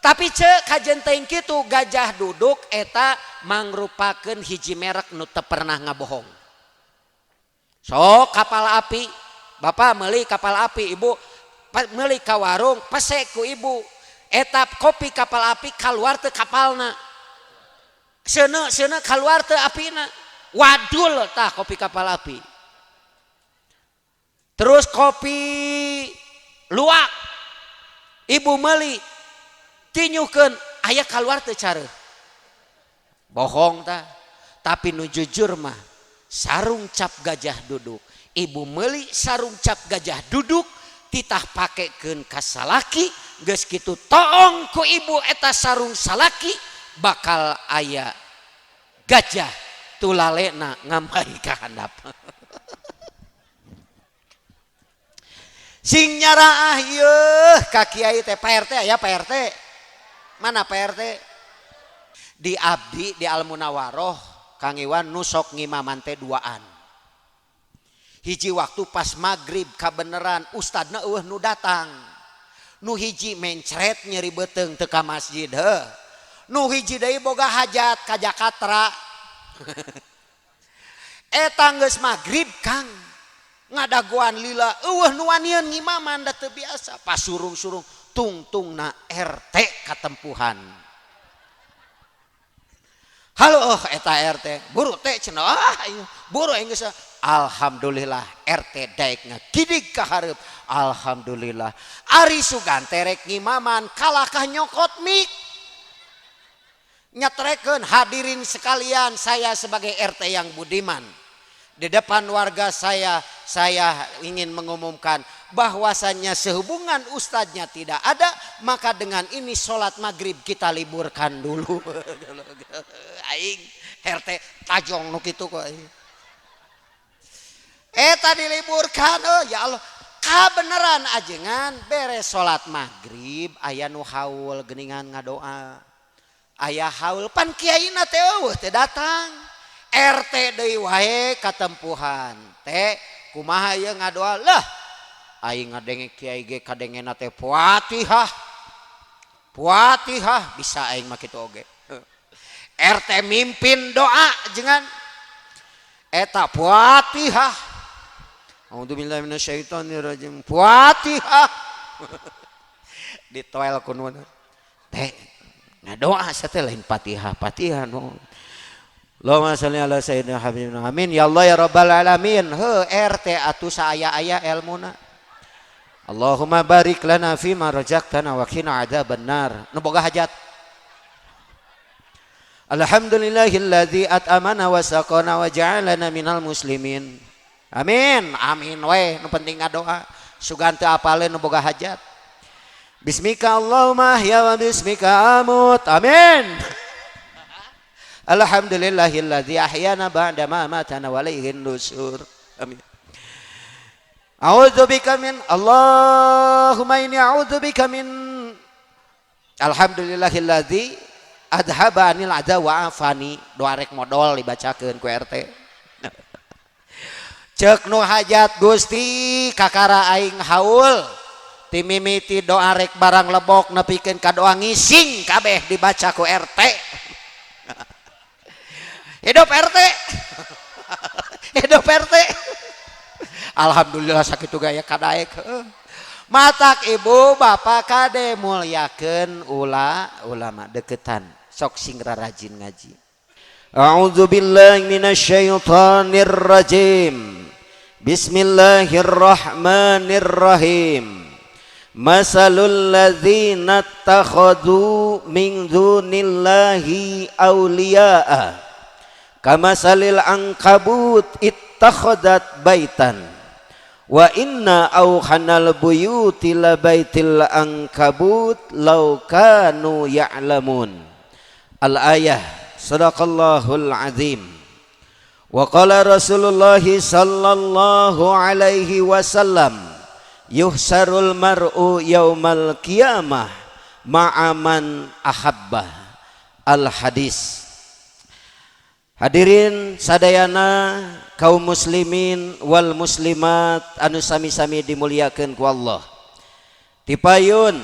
Tapi cek kajen teuing kitu gajah duduk eta mangrupakeun hiji merek nu teu pernah ngabohong. Sok kapal api, bapak meuli kapal api, ibu meuli ka warung pese ku ibu. Eta kopi kapal api kaluar teu kapalna. Seuneu-seuneu kaluar teu apina. Wadul tah kopi kapal api. Terus kopi luwak ibu meuli tinyukeun aya kaluar teu careuh. Bohong tah. Tapi nu jujur mah sarung cap gajah duduk. Ibu meuli sarung cap gajah duduk titah pakekeun ka salaki geus kitu toong ku ibu eta sarung salaki bakal aya gajah tulalena ngamai ka handap. Sing nyaraah yeuh ka kiai teh Pak RT aya Pak RT. Mana Pak RT? Di abdi di Al Munawaroh Kang Iwan nu sok ngimaman teh duaan. Hiji waktu pas maghrib kabeneran ustadna eueuh nu datang. Nu hiji mencret nyeri beuteung teu ka masjid heuh. Nu hiji deui boga hajat ka Jakarta. Eta geus maghrib Kang. Ngadagoan lila eueuh nu wanieun ngimaman da teu biasa. Pas surung-surung tungtungna RT katempuhan. Halo oh, eta RT buru teh cenah ah buru aing geus. Alhamdulillah RT daek ngagidig ka hareup. Alhamdulillah ari sugan teh rek ngimaman kalakah nyokot mik. Nyatrekeun hadirin sekalian, saya sebagai RT yang budiman di depan warga saya ingin mengumumkan bahwasannya sehubungan ustadznya tidak ada, maka dengan ini sholat maghrib kita liburkan dulu. Aing RT tajong nu kitu kok. Eta diliburkan, oh ya Allah. Kabeneran ajengan beres sholat maghrib aya nu haul geuningan ngadoa. Aya haul pan kiaina teh eueuh teh datang. RT deui wae katempuhan teh kumaha ieu ngadoa lah aing ngadenge kiai ge kadengena teh Fatihah Fatihah bisa aing mah kitu oge. RT mimpin doa jengan eta Fatihah A'udzubillahi minasyaitonirrajim Fatihah ditoel ku nu teh ngadoa teh lain Fatihah Fatihah nu Allahumma sholli ala sayyidina habibina amin ya Allah ya rabbal alamin. Heuh RT atuh saaya-aya elmuna. Allahumma barik lana fima razaqtana wa qina adzabannar. Nu boga hajat. Alhamdulillahilladzi at'amana wa saqana wa ja'alana minal muslimin. Amin amin we nu penting ngadoa. Sugan teu apaleun nu boga hajat. Bismika Allahumma ahya wa bismika amut. Amin. Alhamdulillahilladzi ahyana ba'da ma amatana wa ilaihin nusur. Amin. A'udzubika min Allahumma inni a'udzubika min alhamdulillahilladzi adhaba anil adza wa afani. Doa rek modol dibacakeun ku RT. Ceuk nu hajat Gusti kakara aing haul timimiti doa rek barang lebok nepikeun ka doa ngising kabeh dibaca ku RT. Hidup RT. Hidup RT. Alhamdulillah sakitu gaya kadaek. Matak ibu bapak kade mulyakeun ulama deketan sok sing rajin ngaji. A'udzubillahi minasyaitonir rajim. Bismillahirrahmanirrahim. Masalul ladzina ittakhadhu min dunillahi awliya'a kamasalil ankabut ittakhadat baitan wa inna awhanal buyuti labaitil ankabut law kanu ya'lamun. Al ayah. Sadaqallahul azim. Wa qala Rasulullah sallallahu alaihi wasallam yuhsarul mar'u yaumal qiyamah ma'aman ahabbah. Al hadis. Hadirin sadayana kaum muslimin wal muslimat anu sami-sami dimuliakeun ku Allah. Tipayun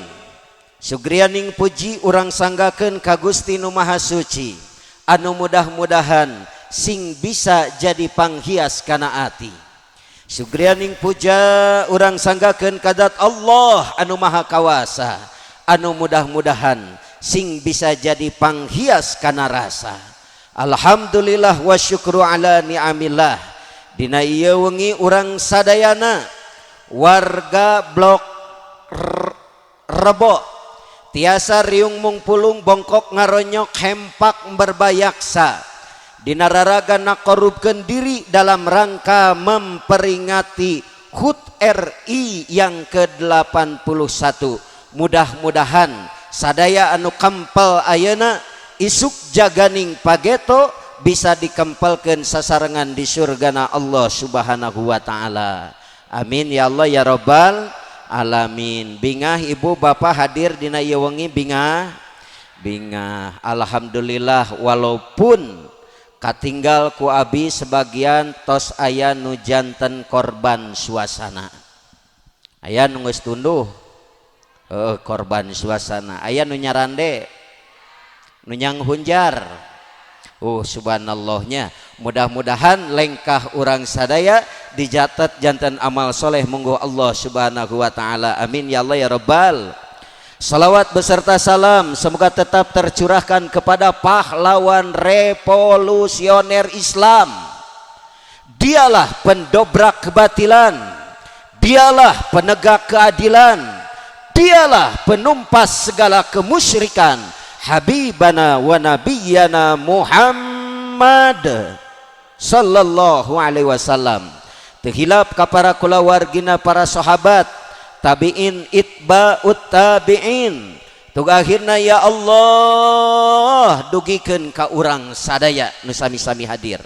Sugrianing puji urang sanggakeun ka Gusti Nu Maha Suci anu mudah-mudahan sing bisa jadi panghias kana ati. Sugrianing puja urang sanggakeun ka Dzat Allah anu Maha Kawasa anu mudah-mudahan sing bisa jadi panghias kana rasa. Alhamdulillah wa syukru ala ni'amillah. Dina ieu wengi urang sadayana warga Blok Rebo tiasa riung mungpulung bongkok ngaronyok hempak berbayaksa dina raraga nakorubkeun diri dalam rangka memperingati HUT RI yang ke-81. Mudah-mudahan sadaya anu kempel ayeuna isuk jaganing pageto bisa dikempelkeun sasarengan di surgana Allah Subhanahu wa taala. Amin ya Allah ya Rabbal alamin. Bingah ibu bapak hadir dina ieu wengi, bingah bingah, alhamdulillah. Walaupun katinggal ku abi sebagian tos aya nu janten korban suasana, aya nu geus tunduh, korban suasana, aya nu nyarande, nu nyang hunjar. Oh, subhanallahnya. Mudah-mudahan lengkah urang sadaya dicatat janten amal soleh mungguh Allah Subhanahu wa taala. Amin ya Allah ya Rabbal. Salawat beserta salam semoga tetap tercurahkan kepada pahlawan revolusioner Islam. Dialah pendobrak kebatilan, dialah penegak keadilan, dialah penumpas segala kemusyrikan. Habibana wa nabiyyana Muhammad sallallahu alaihi wasallam. Teu hilap ka para kulawargina, para sahabat, tabiin, itba'ut tabiin. Tug akhirna ya Allah dugikeun ka urang sadaya nu sami-sami hadir.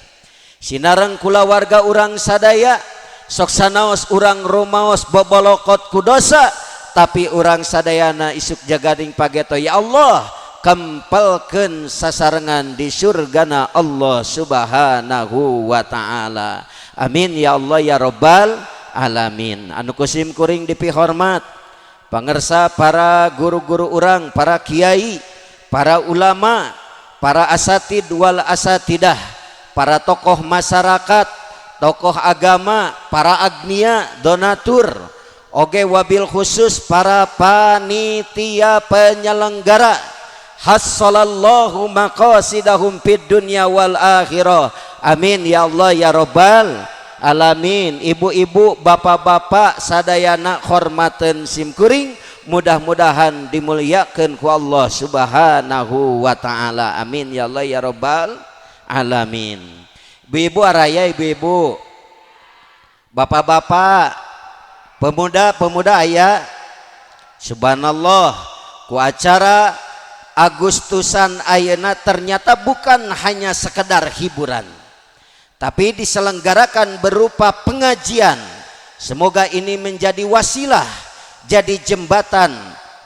Sinareng kulawarga urang sadaya, sok sanaos urang rumaos bobolokot ku dosa, tapi urang sadayana isuk jagading pageto ya Allah kempelkeun sasarengan di surgana Allah Subhanahu wa taala. Amin ya Allah ya Rabbal alamin. Anu ku sim kuring dipihormat pangersa para guru-guru urang, para kiai, para ulama, para asatid wal asatidah, para tokoh masyarakat, tokoh agama, para agnia, donatur, oge wabil khusus para panitia penyelenggara. Hassalallahu maqasidahum fid dunya wal akhirah. Amin ya Allah ya Rabbal alamin. Ibu-ibu, bapak-bapak sadayana hormaten simkuring, mudah-mudahan dimuliakan ku Allah Subhanahu wa taala. Amin ya Allah ya Rabbal alamin. Ibu-ibu araya, ibu-ibu, bapak-bapak, pemuda-pemuda aya. Subhanallah, ku acara Agustusan ayeuna ternyata bukan hanya sekedar hiburan, tapi diselenggarakan berupa pengajian. Semoga ini menjadi wasilah, jadi jembatan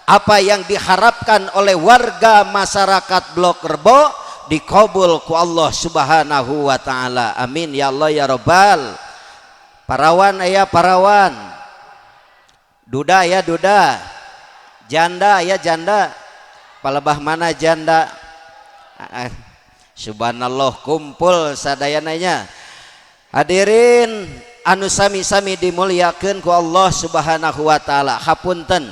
apa yang diharapkan oleh warga masyarakat Blok Rebo dikabul ku Allah Subhanahu wa taala. Amin ya Allah ya Rabbal. Parawan aya, parawan, duda ya, duda, janda ya, janda, palebah mana janda? Ah, subhanallah, kumpul sadayananya. Hadirin anu sami-sami dimuliakan ku Allah Subhanahu wa taala, hapunten,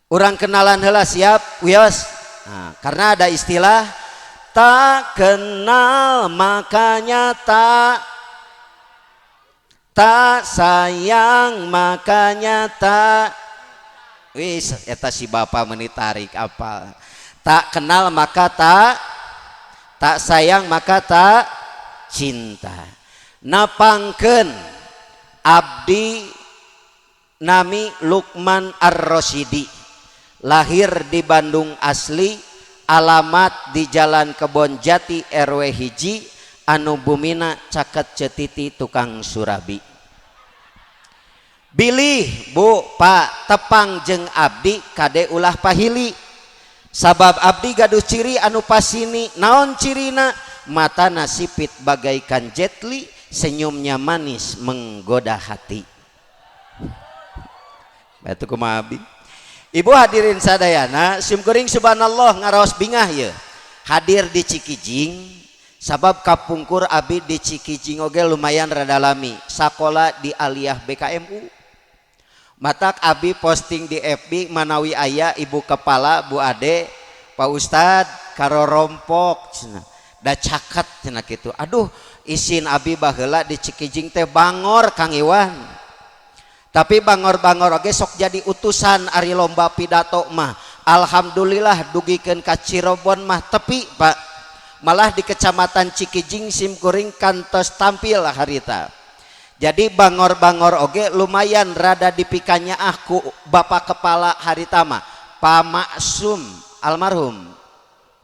urang kenalan heula, siap, wios. Nah, karena ada istilah tak kenal makanya tak tak sayang, makanya tak. Wis, eta si bapak menitarik apa, tak kenal maka tak tak sayang maka tak cinta. Nepangkeun abdi, nami Lukman Ar-Rosidi, lahir di Bandung asli, alamat di Jalan Kebon Jati RW 1, anu bumina caket Cetiti tukang surabi. Bilih Bu, Pak, tepang jeng abdi, kade ulah pahili, sabab abdi gaduh ciri anu pasini. Naon cirina? Matana sipit bagaikan Jet Li, senyumnya manis menggoda hati. Batu kumaha abdi. Ibu hadirin sadayana, simkuring subhanallah ngaraos bingah ye hadir di Cikijing, sabab kapungkur abi di Cikijing oge lumayan rada lami sakola di Aliyah BKMU. Matak abi posting di FB, manawi aya ibu kepala, Bu Ade, Pak Ustad karorompok cenah, da caket cenah kitu. Aduh, isin abi baheula di Cikijing teh bangor, Kang Iwan, tapi bangor-bangor oge sok jadi utusan. Ari lomba pidato mah alhamdulillah dugikeun ka Cirebon mah tepi, Pak. Malah di Kecamatan Cikijing simkuring kantos tampil harita. Jadi bangor-bangor oge lumayan rada dipikanya ku bapak kepala harita mah, Pak Maksum, almarhum,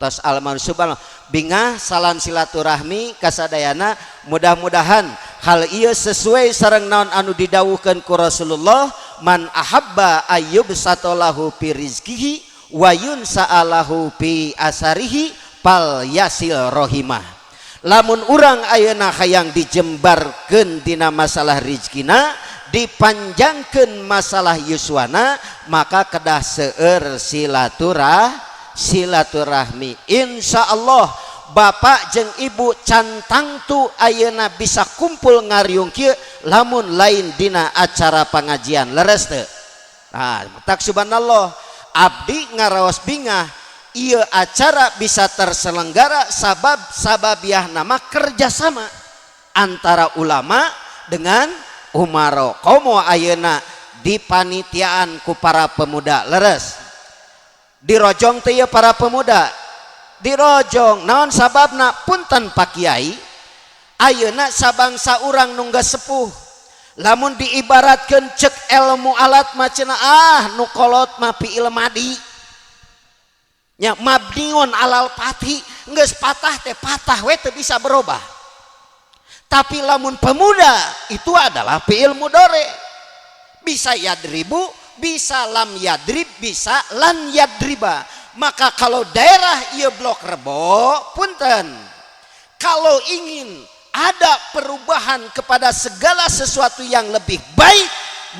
tos almarhum. Subhanallah, bingah. Salam silaturahmi kasadayana. Mudah-mudahan hal ieu sesuai sareng naon anu didawuhkeun ku Rasulullah, man ahabba ayyubsata lahu fi rizqihi wa yunsa'alahu fi asarihi fal yasil rohimah. Lamun urang ayeuna hayang dijembarkeun dina masalah rizkina, dipanjangkeun masalah yuswana, maka kedah seueur silaturahmi. Insya Allah bapak jeung ibu can tangtu ayeuna bisa kumpul ngariung kieu lamun lain dina acara pengajian. Leres teu? Nah, tak subhanallah abdi ngaraos bingah ieu acara bisa terselenggara, sabab sababiah nama kerjasama antara ulama dengan umaro. Komo ayeuna dipanitiaan ku para pemuda. Leres dirojong teh para pemuda, dirojong. Naon sababna? Punten, Pak Kiai, ayeuna sabangsa urang nu geus sepuh, lamun diibaratkeun cek ilmu alat mah cenah, ah, nu kolot mah fi'il madi nya, mabniun alal fathi, geus patah teh patah we, teu bisa berubah. Tapi lamun pemuda itu adalah fi'il mudore, bisa yadribu, bisa lam yadrib, bisa lan yadriba. Maka kalau daerah ieu Blok Rebo, punten, kalau ingin ada perubahan kepada segala sesuatu yang lebih baik,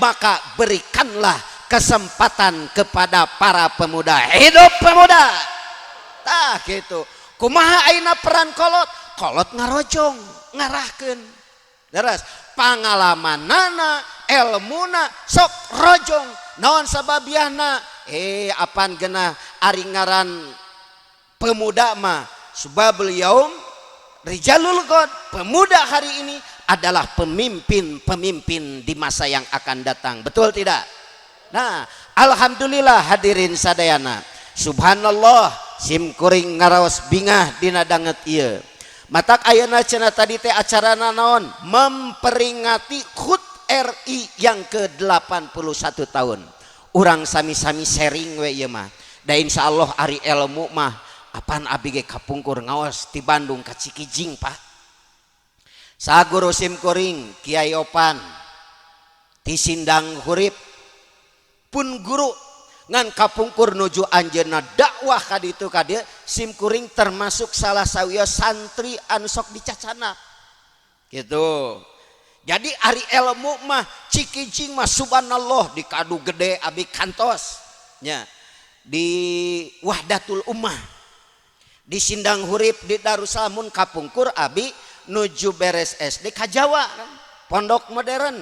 maka berikanlah kesempatan kepada para pemuda. Hidup pemuda! Tah gitu. Kumaha ayeuna peran kolot? Kolot ngarojong, ngarahkeun. Leres pangalamanana, elmuna, sok rojong. Naon sababiahna? Apan genah ari ngaran pemuda mah syababul yaum rijalul ghad. Pemuda hari ini adalah pemimpin-pemimpin di masa yang akan datang. Betul tidak? Nah, alhamdulillah hadirin sadayana, subhanallah, sim kuring ngaraos bingah dina danget ieu. Matak ayeuna cenah tadi teh acarana naon? Memperingati HUT RI yang ke-81 tahun. Urang sami-sami sharing we ieu mah. Da insyaallah ari ilmu mah apan abi ge kapungkur ngaos di Bandung ka Cikijing, Pak. Saguru sim kuring Kiai Opan ti Sindang Hurip pun guru, ngan kapungkur nuju anjeunna dakwah ka ditu ka dieu, sim kuring termasuk salah sawios santri anu sok dicacana gitu. Jadi ari ilmu mah Cikijing mah subhanallah, di Kadu Gede abi kantos nya, di Wahdatul Ummah, di Sindang Hurip, di Darussalam. Kapungkur abi nuju beres SD ka Jawa kan, pondok modern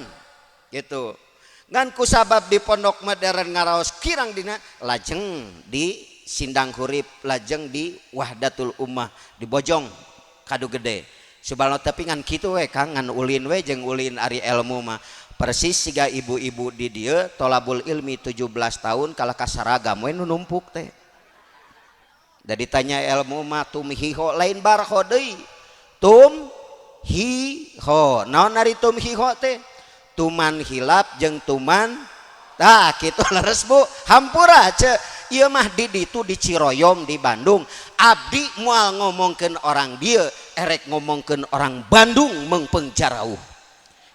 gitu. Ngan kusabab di pondok modern ngaraos kirang dina, lajeng di Sindang Hurip, lajeng di Wahdatul Ummah di Bojong, Kadu Gede. Subhanallah, tapi ngan kitu we, Kang, ngan ulin we jeung ulin. Ari ilmu mah persis siga ibu-ibu di dieu, tolabul ilmi 17 tahun kalah ka saragam we nu numpuk teh. Da ditanya ilmu mah tumhiho, lain barho deui, tum hi ho. Naon ari tum hi ho teh? Tuman hilap jeung tuman. Tah kitu. Leres, Bu? Hampura ce, ieu mah di ditu di Ciroyom, di Bandung. Abdi moal ngomongkeun orang dieu, erek ngomongkeun orang Bandung meungpeung jarauh.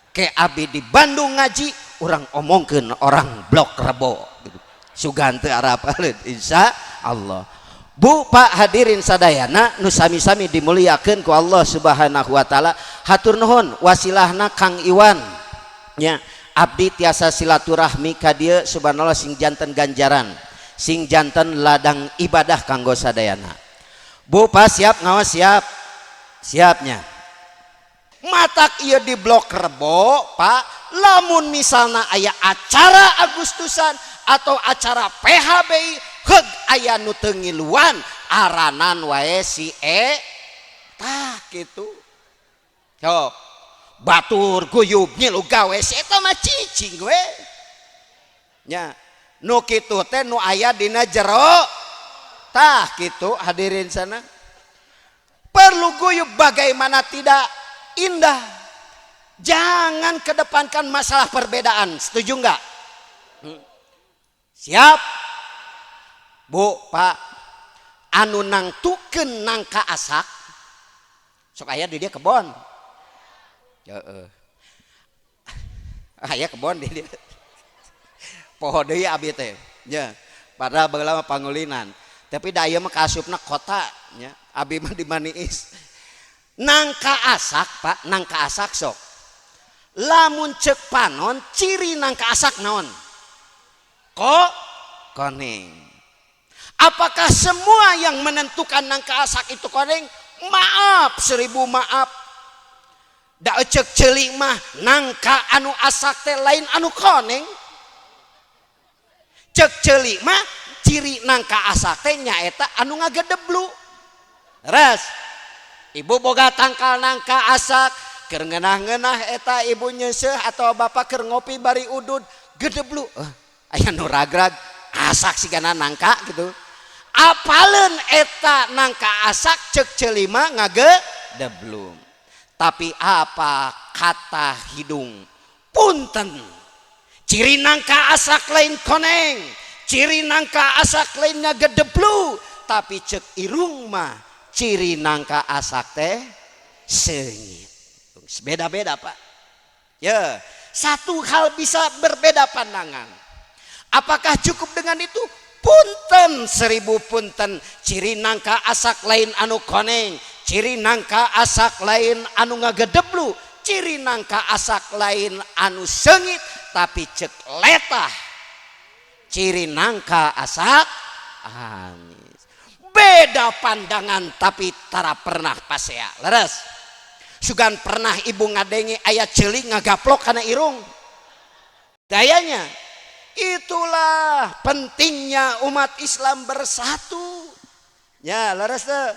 Ke abdi di Bandung ngaji, urang omongkeun orang Blok Rebo gitu. Sugan teu arapaleun, insya Allah. Bu, Pak, hadirin sadayana nu sami-sami dimuliakeun ku Allah Subhanahu wa taala, hatur nuhun wasilahna Kang Iwan nya. Abdi tiasa silaturahmi ka dieu, subhanallah, sing janten ganjaran, sing janten ladang ibadah kanggo sadayana. Bu, Pak, siap ngawas? Siap, siapnya. Matak ieu di Blok Rebo, Pak, lamun misalnya aya acara Agustusan atau acara PHBI, heug aya nu teu ngiluan, aranan wae si e tah kitu. Sok batur guyub ngilu gawe, si eta mah cicing we nya. Nu kitu teh nu aya dina jero tah kitu. Hadirin sana, perlu guyub, bagaimana tidak indah. Jangan kedepankan masalah perbedaan, setuju nggak? Siap, Bu, Pak. Anu nangtukeun nangka asak, sok aya di dia kebon. Heeh, aya kebon di dia, poho deui abi teh nya, padahal baheula mah pangulinan, tapi da ieu mah kaasupna kota nya, abi mah di Maniis. Nangka asak, Pak, nangka asak, sok lamun cek panon, ciri nangka asak naon? Kok koneng. Apakah semua yang menentukan nangka asak itu koneng? Maaf, seribu maaf, da cek ceuli mah nangka anu asak teh lain anu koneng. Cek ceuli mah ciri nangka asak teh nyaeta anu ngagedeblu. Res, ibu boga tangkal nangka asak, keur ngeunah-ngeunah eta ibu nyeuseuh atau bapak keur ngopi bari udud, gedeblu, aya nu ragrag, asak sigana nangka gitu. Apaleun eta nangka asak? Cek ceuli mah ngagedeblu. Tapi apa kata hidung? Punten, ciri nangka asak lain koneng, ciri nangka asak lain ngagedeblu, tapi cek irung mah ciri nangka asak teh seungit. Beda-beda, Pak, ya. Satu hal bisa berbeda pandangan. Apakah cukup dengan itu? Punten, seribu punten, ciri nangka asak lain anu koneng, ciri nangka asak lain anu ngagedeblu, ciri nangka asak lain anu seungit, tapi cek letah ciri nangka asak amis. Beda pandangan tapi tara pernah pasea. Leres? Sugan pernah ibu ngadenge aya ceuli ngagaplok kana irung dayanya. Itulah pentingnya umat Islam bersatu ya. Leres teu?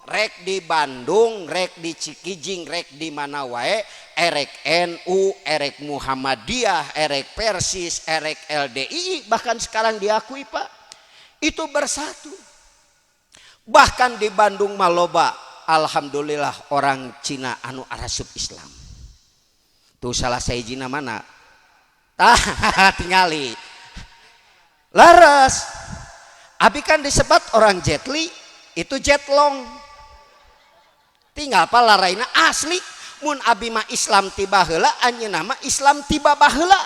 Rek di Bandung, rek di Cikijing, rek di mana wae, erek NU, erek Muhammadiyah, erek Persis, erek LDI, bahkan sekarang diakui, Pak, itu bersatu. Bahkan di Bandung mah loba, alhamdulillah, orang Cina anu arasup Islam. Tuh, salah saya mana tah, tingali. Leres, abi kan disebat orang Jetli, itu jetlong, tinggal apa laraina asli. Mun abi mah Islam tiba heula, anjeunna mah Islam tiba baheula,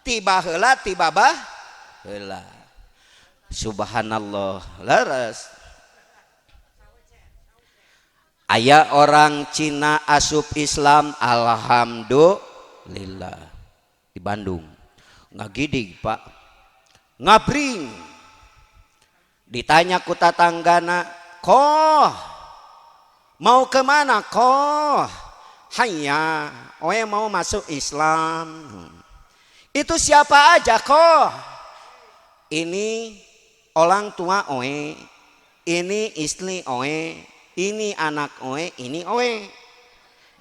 tiba heula, tiba baheula. Subhanallah. Leres, aya orang Cina asup Islam, alhamdulillah, di Bandung. Ngagidig, Pak, ngabring. Ditanya ku tatanggana, "Koh, mau kemana, koh?" "Hanya oe mau masuk Islam." "Itu siapa aja, koh?" "Ini orang tua oe, ini istri oe, ini anak oe, ini oe.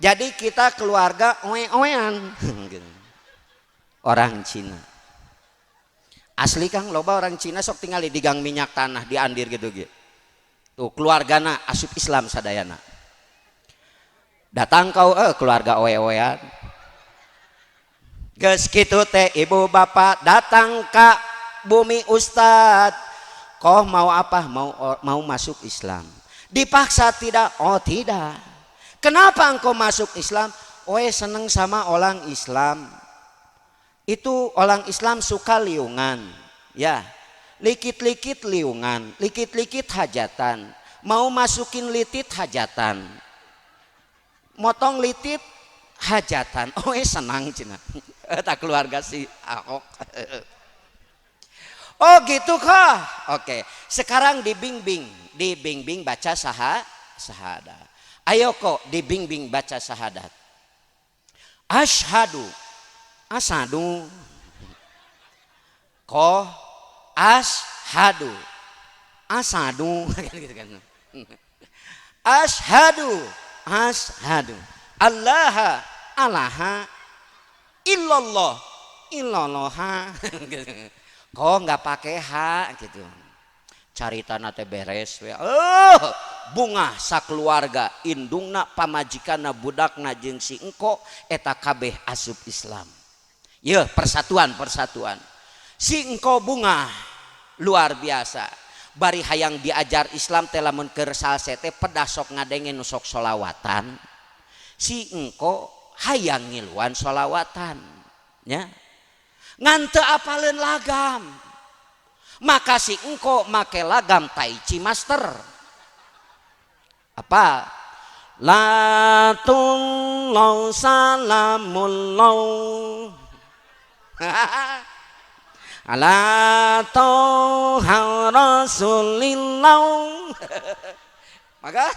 Jadi kita keluarga oe-oean." Gitu. Orang Cina asli, Kang. Loba orang Cina, sok tinggal di gang minyak tanah di Andir gitu gitu. Tuh, keluargana asup Islam sadayana. Datang kau, keluarga oe-oean. Geus kitu teh, ibu bapak datang ka bumi ustad, "Koh, mau apa?" Mau mau masuk Islam." "Dipaksa tidak?" "Oh, tidak." "Kenapa engkau masuk Islam?" "Oe seneng sama orang Islam. Itu orang Islam suka liungan ya, likit-likit liungan, likit-likit hajatan, mau masukin litit hajatan, motong litit." Hajatan. Oh, senang cenah. Eta keluarga si Ahok. Oh, gitu kah? Oke. Sekarang dibimbing, dibimbing baca sahadat. Ayo kok dibimbing baca sahadat. Asyhadu, asadu. Ko asyhadu, asadu gitu kan. Asyhadu, asyhadu. Allah, alaha, illallah, illallah. Kok nggak pakai h gitu. Carita teh beres we. Oh, bungah sakeluarga, indungna, pamajikanna, budakna jeung si engko eta kabeh asup Islam. Ye, persatuan, persatuan. Si engko bungah luar biasa. Bari hayang diajar Islam teh lamun keur salse teh pedah sok ngadenge nu sok solawatan. Si engko hayang ngiluan solawatan nya. Ngan teu apaleun lagam. Maka si engko make lagam Tai Chi Master. Apa? La tullau salamullah ala toha rasulillah. Maka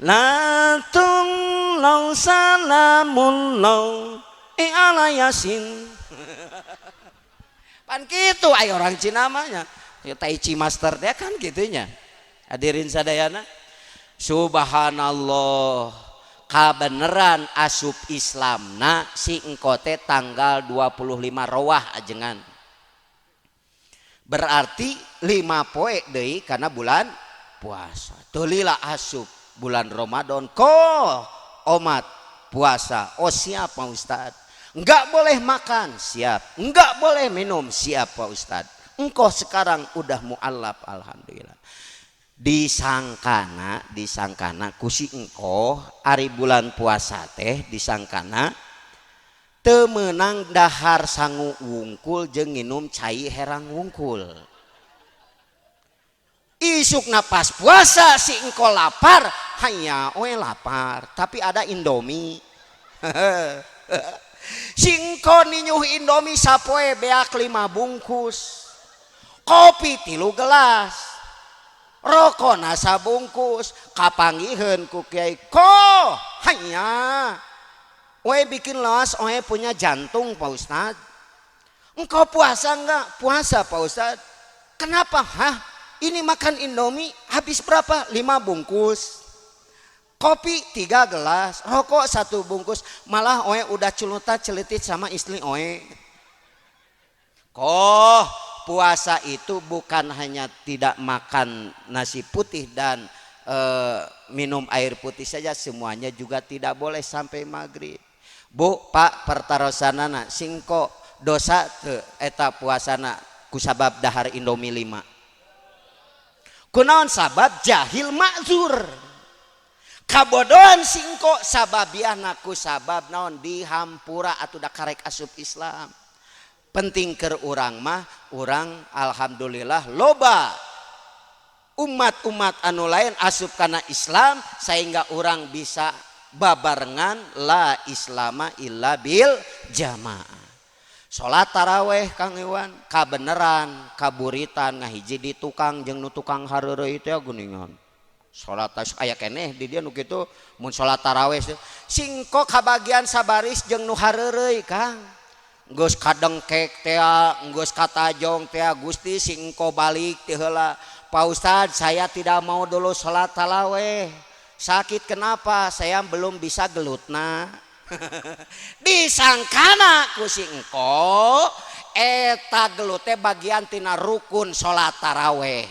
la tullau salamullah ala yasin. Pan gitu ayo orang Cina mah. Tai Chi Master dia kan gitunya. Hadirin sadayana, subhanallah, kabeneran asup Islamna si engko teh tanggal 25 Rowah ajengan. Berarti 5 poe deui karena bulan puasa. Teu lila asup bulan Ramadan ko omat puasa. Oh siap Pak Ustad. Enggak boleh makan, siap. Enggak boleh minum, siap Pak Ustad. Engkau sekarang udah mualaf, alhamdulillah. Disangkana, disangkana ku si engko ari bulan puasa teh disangkana teu meunang dahar sangu wungkul jeung nginum cai herang wungkul. Isukna pas puasa si engko lapar, hanya we lapar, tapi ada Indomie. Si engko ninyuh Indomie sapoe beak 5 bungkus, kopi 3 gelas, rokona sabungkus, kapanggiheun ku kiai ko hanya we bikin los, we punya jantung Pak Ustad. Engkau puasa enggak? Puasa Pak Ustad. Kenapa? Hah? Ini makan Indomie habis berapa? 5 bungkus. Kopi 3 gelas, rokok 1 bungkus, malah oe udah celuta celitit sama istri oe. Koh puasa itu bukan hanya tidak makan nasi putih dan minum air putih saja, semuanya juga tidak boleh sampai maghrib. Bu, Pak, pertarosanana singko dosa teu eta puasana kusabab dahar Indomie 5. Kunaon sabab jahil makzur. Kabodohan singko sababiahna ku sabab naon dihampura atuh da karek asup Islam. Penting keur urang mah urang alhamdulillah loba umat-umat anu lain asup kana Islam sehingga urang bisa babarengan la islama illa bil jamaah. Salat taraweh Kang Iwan kabeneran kaburitan ngahiji di tukang jeung nu tukang hareureuy teh geuningan. Salat aya keneh di dia nu kitu mun salat taraweh singko kabagian sabaris jeung nu hareureuy Kang. Geus kadengkek teh, geus katajong teh, Gusti singko balik teh heula. Pak Ustad, saya tidak mau dulu salat taraweh. Sakit kenapa? Saya belum bisa gelutna. Disangkana ku si engko eta gelut teh bagian tina rukun salat taraweh.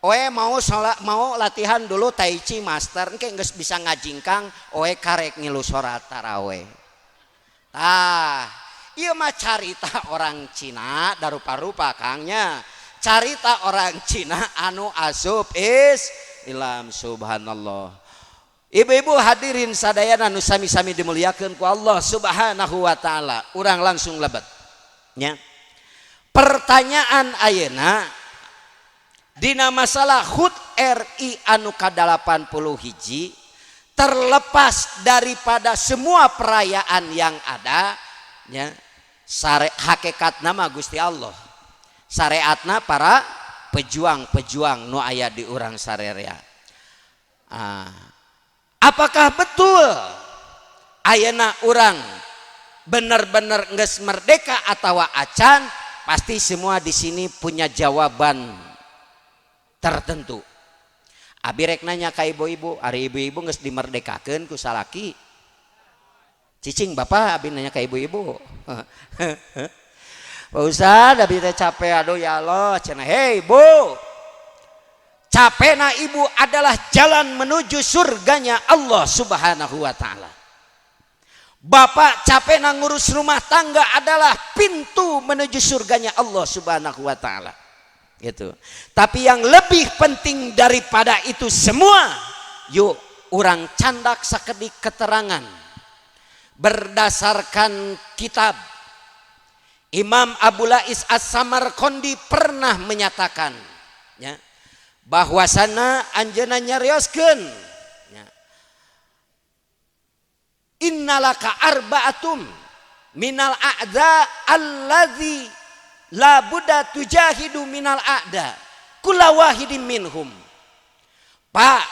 Oe mau salat, mau latihan dulu tai chi master engke geus bisa ngajingkang oe karek ngilu salat taraweh. Tah, ieu mah carita orang Cina darupa-rupa Kangnya. Carita orang Cina anu asup Islam subhanallah. Ibu-ibu hadirin sadayana nu sami-sami dimuliakeun ku Allah Subhanahu wa taala. Urang langsung lebet. Nya. Pertanyaan ayeuna dina masalah HUT RI anu ka-81 Terlepas daripada semua perayaan yang ada ya, sare hakikat nama Gusti Allah, syariatna para pejuang-pejuang nu aya di urang sarerea. Ah, apakah betul ayeuna urang benar-benar geus merdeka atau acan? Pasti semua di sini punya jawaban tertentu. Abi rek nanya ka ibu-ibu, ari ibu-ibu geus dimerdekakeun ku salaki? Cicing, Bapak, abi nanya ka ibu-ibu. Pak Ustad, abi teh capek, aduh ya Allah, cenah. Hei Bu, capekna ibu adalah jalan menuju surganya Allah Subhanahu wa Ta'ala. Bapak capek ngurus rumah tangga adalah pintu menuju surganya Allah Subhanahu wa Ta'ala gitu. Tapi yang lebih penting daripada itu semua, yuk urang candak sakedik keterangan berdasarkan kitab. Imam Abu Lais As-Samarqandi pernah menyatakan ya, bahwasana anjeunna nyarioskeun ya, innalaka arba'atum minal a'da allazi la budda tujahidu minal a'da kula wahidin minhum. Pak,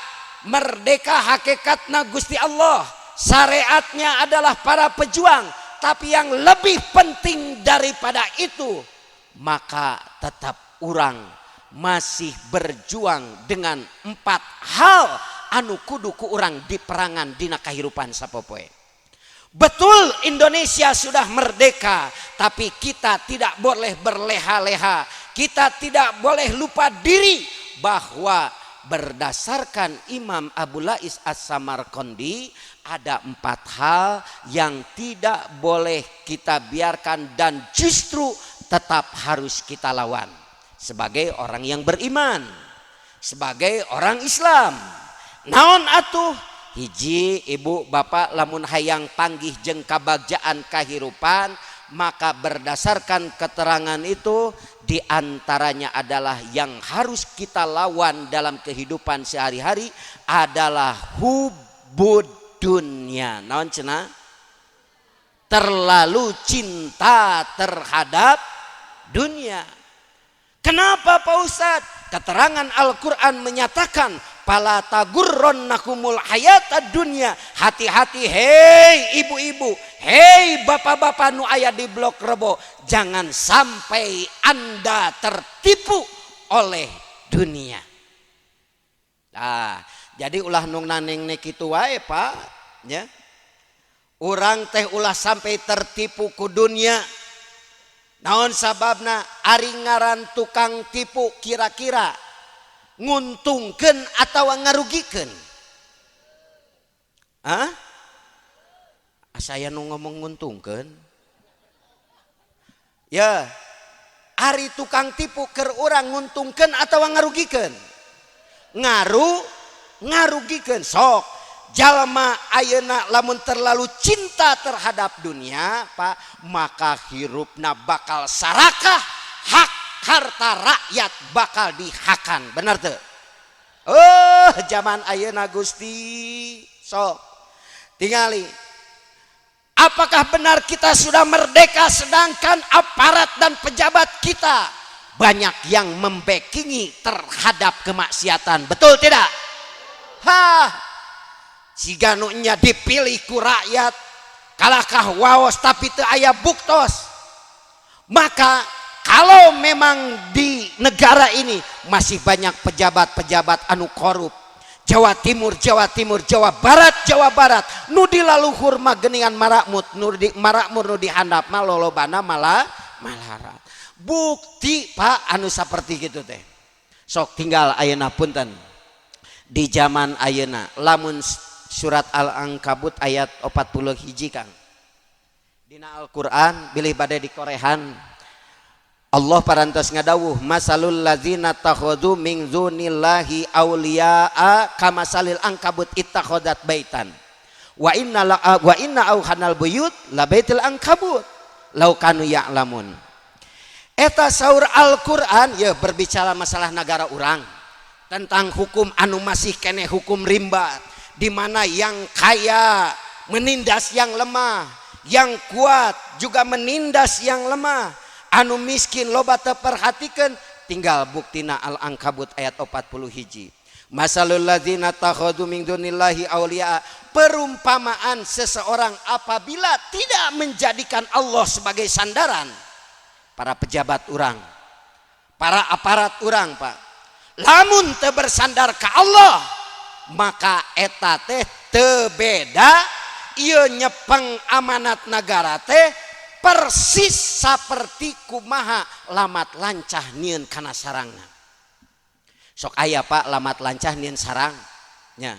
merdeka hakikatna Gusti Allah, syariatnya adalah para pejuang, tapi yang lebih penting daripada itu, maka tetap urang masih berjuang dengan empat hal anu kudu ku urang diperangan dina kahirupan sapopoe. Betul Indonesia sudah merdeka, tapi kita tidak boleh berleha-leha. Kita tidak boleh lupa diri bahwa berdasarkan Imam Abu Lais As-Samarqandi ada empat hal yang tidak boleh kita biarkan dan justru tetap harus kita lawan sebagai orang yang beriman, sebagai orang Islam. Naon atuh? Hiji, ibu bapak, lamun hayang panggih jeng kabagjaan kahirupan, maka berdasarkan keterangan itu diantaranya adalah yang harus kita lawan dalam kehidupan sehari-hari adalah hubbud dunya. Naon cenah? Terlalu cinta terhadap dunia. Kenapa, Pak Ustadz? Keterangan Al-Quran menyatakan fala tagurronnakumul hayatad dunya. Hati-hati hei ibu-ibu, hei bapak-bapak nu aya di Blok Rebo, jangan sampai Anda tertipu oleh dunia. Nah, jadi ulah nung naneng kitu wae, Pak, ya. Urang teh ulah sampai tertipu ku dunia. Naon sababna? Ari ngaran tukang tipu kira-kira nguntungkeun atau ngarugikeun? Hah? Saya nu ngomong nguntungkeun. Ya, ari tukang tipu keur urang nguntungkeun atau ngarugikeun? Ngarugikeun. Sok jalma ayeuna lamun terlalu cinta terhadap dunia, Pak, maka hirupna bakal sarakah, hak harta rakyat bakal dihakan. Bener tuh? Oh, zaman ayeuna Gusti. Sok tingali, apakah benar kita sudah merdeka sedangkan aparat dan pejabat kita banyak yang membackingi terhadap kemaksiatan? Betul tidak? Hah, siga nu nya dipilih ku rakyat, kalahkah waos tapi teu aya buktos. Maka kalau memang di negara ini masih banyak pejabat-pejabat anu korup, Jawa Timur, Jawa Timur, Jawa Barat, Jawa Barat, nu di laluhur mah geuningan marakmut, nu di marakmur, nu di handap mah lolobana malah malarat. Bukti, Pak, anu seperti gitu teh sok tinggal ayeuna, punten, di zaman ayeuna lamun surat Al-Ankabut ayat 40 hiji, Kang, dina Al-Qur'an bilih bade dikorehan, Allah parantos ngadawuh masalul ladzina takhadhu min dunillahi auliya'a kamasalil ankabut ittakhadat baitan wa inna la, wa inna auhanal buyut la baitul ankabut lau kanu ya'lamun. Eta saur Al-Qur'an ya, berbicara masalah negara urang tentang hukum anu masih kene hukum rimba. di mana yang kaya menindas yang lemah, yang kuat juga menindas yang lemah, anu miskin loba terperhatikan. Tinggal buktina Al-Ankabut ayat 40 hiji. Masalul ladzina takhadhu min dunillahi awliya, perumpamaan seseorang apabila tidak menjadikan Allah sebagai sandaran. Para pejabat urang, para aparat urang, Pak, lamun teu bersandar ke Allah maka eta teh teu beda ieu nyepeng amanat negara teh persis seperti kumaha lamat lancah nieun kana sarangna. Sok aya, Pak, lamat lancah nieun sarangnya.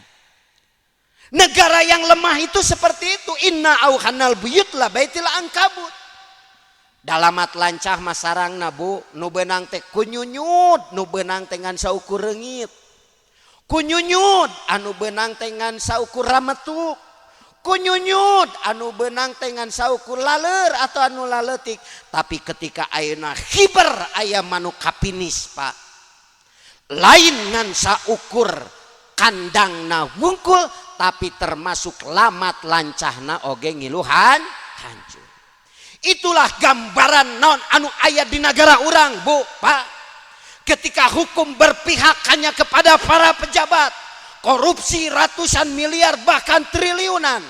Negara yang lemah itu seperti itu. Inna auhanal buyut la baitil ankabut. Dalamat lancah mah sarangna, Bu, nu beunang teh kunyunyut, nu beunang teh ngan saukur reungit. Kunyunyut anu beunang teh ngan saukur rametuk. Kunyunyut anu beunang teh ngan saukur laleur atau anu laletik. Tapi ketika ayeuna hiber aya manuk kapinis, Pak, lain ngan saukur kandangna wungkul, tapi termasuk lamat lancahna oge ngiluhan hancur. Itulah gambaran non anu aya di negara urang, Bu, Pak. Ketika hukum berpihak hanya kepada para pejabat, korupsi ratusan miliar bahkan triliunan,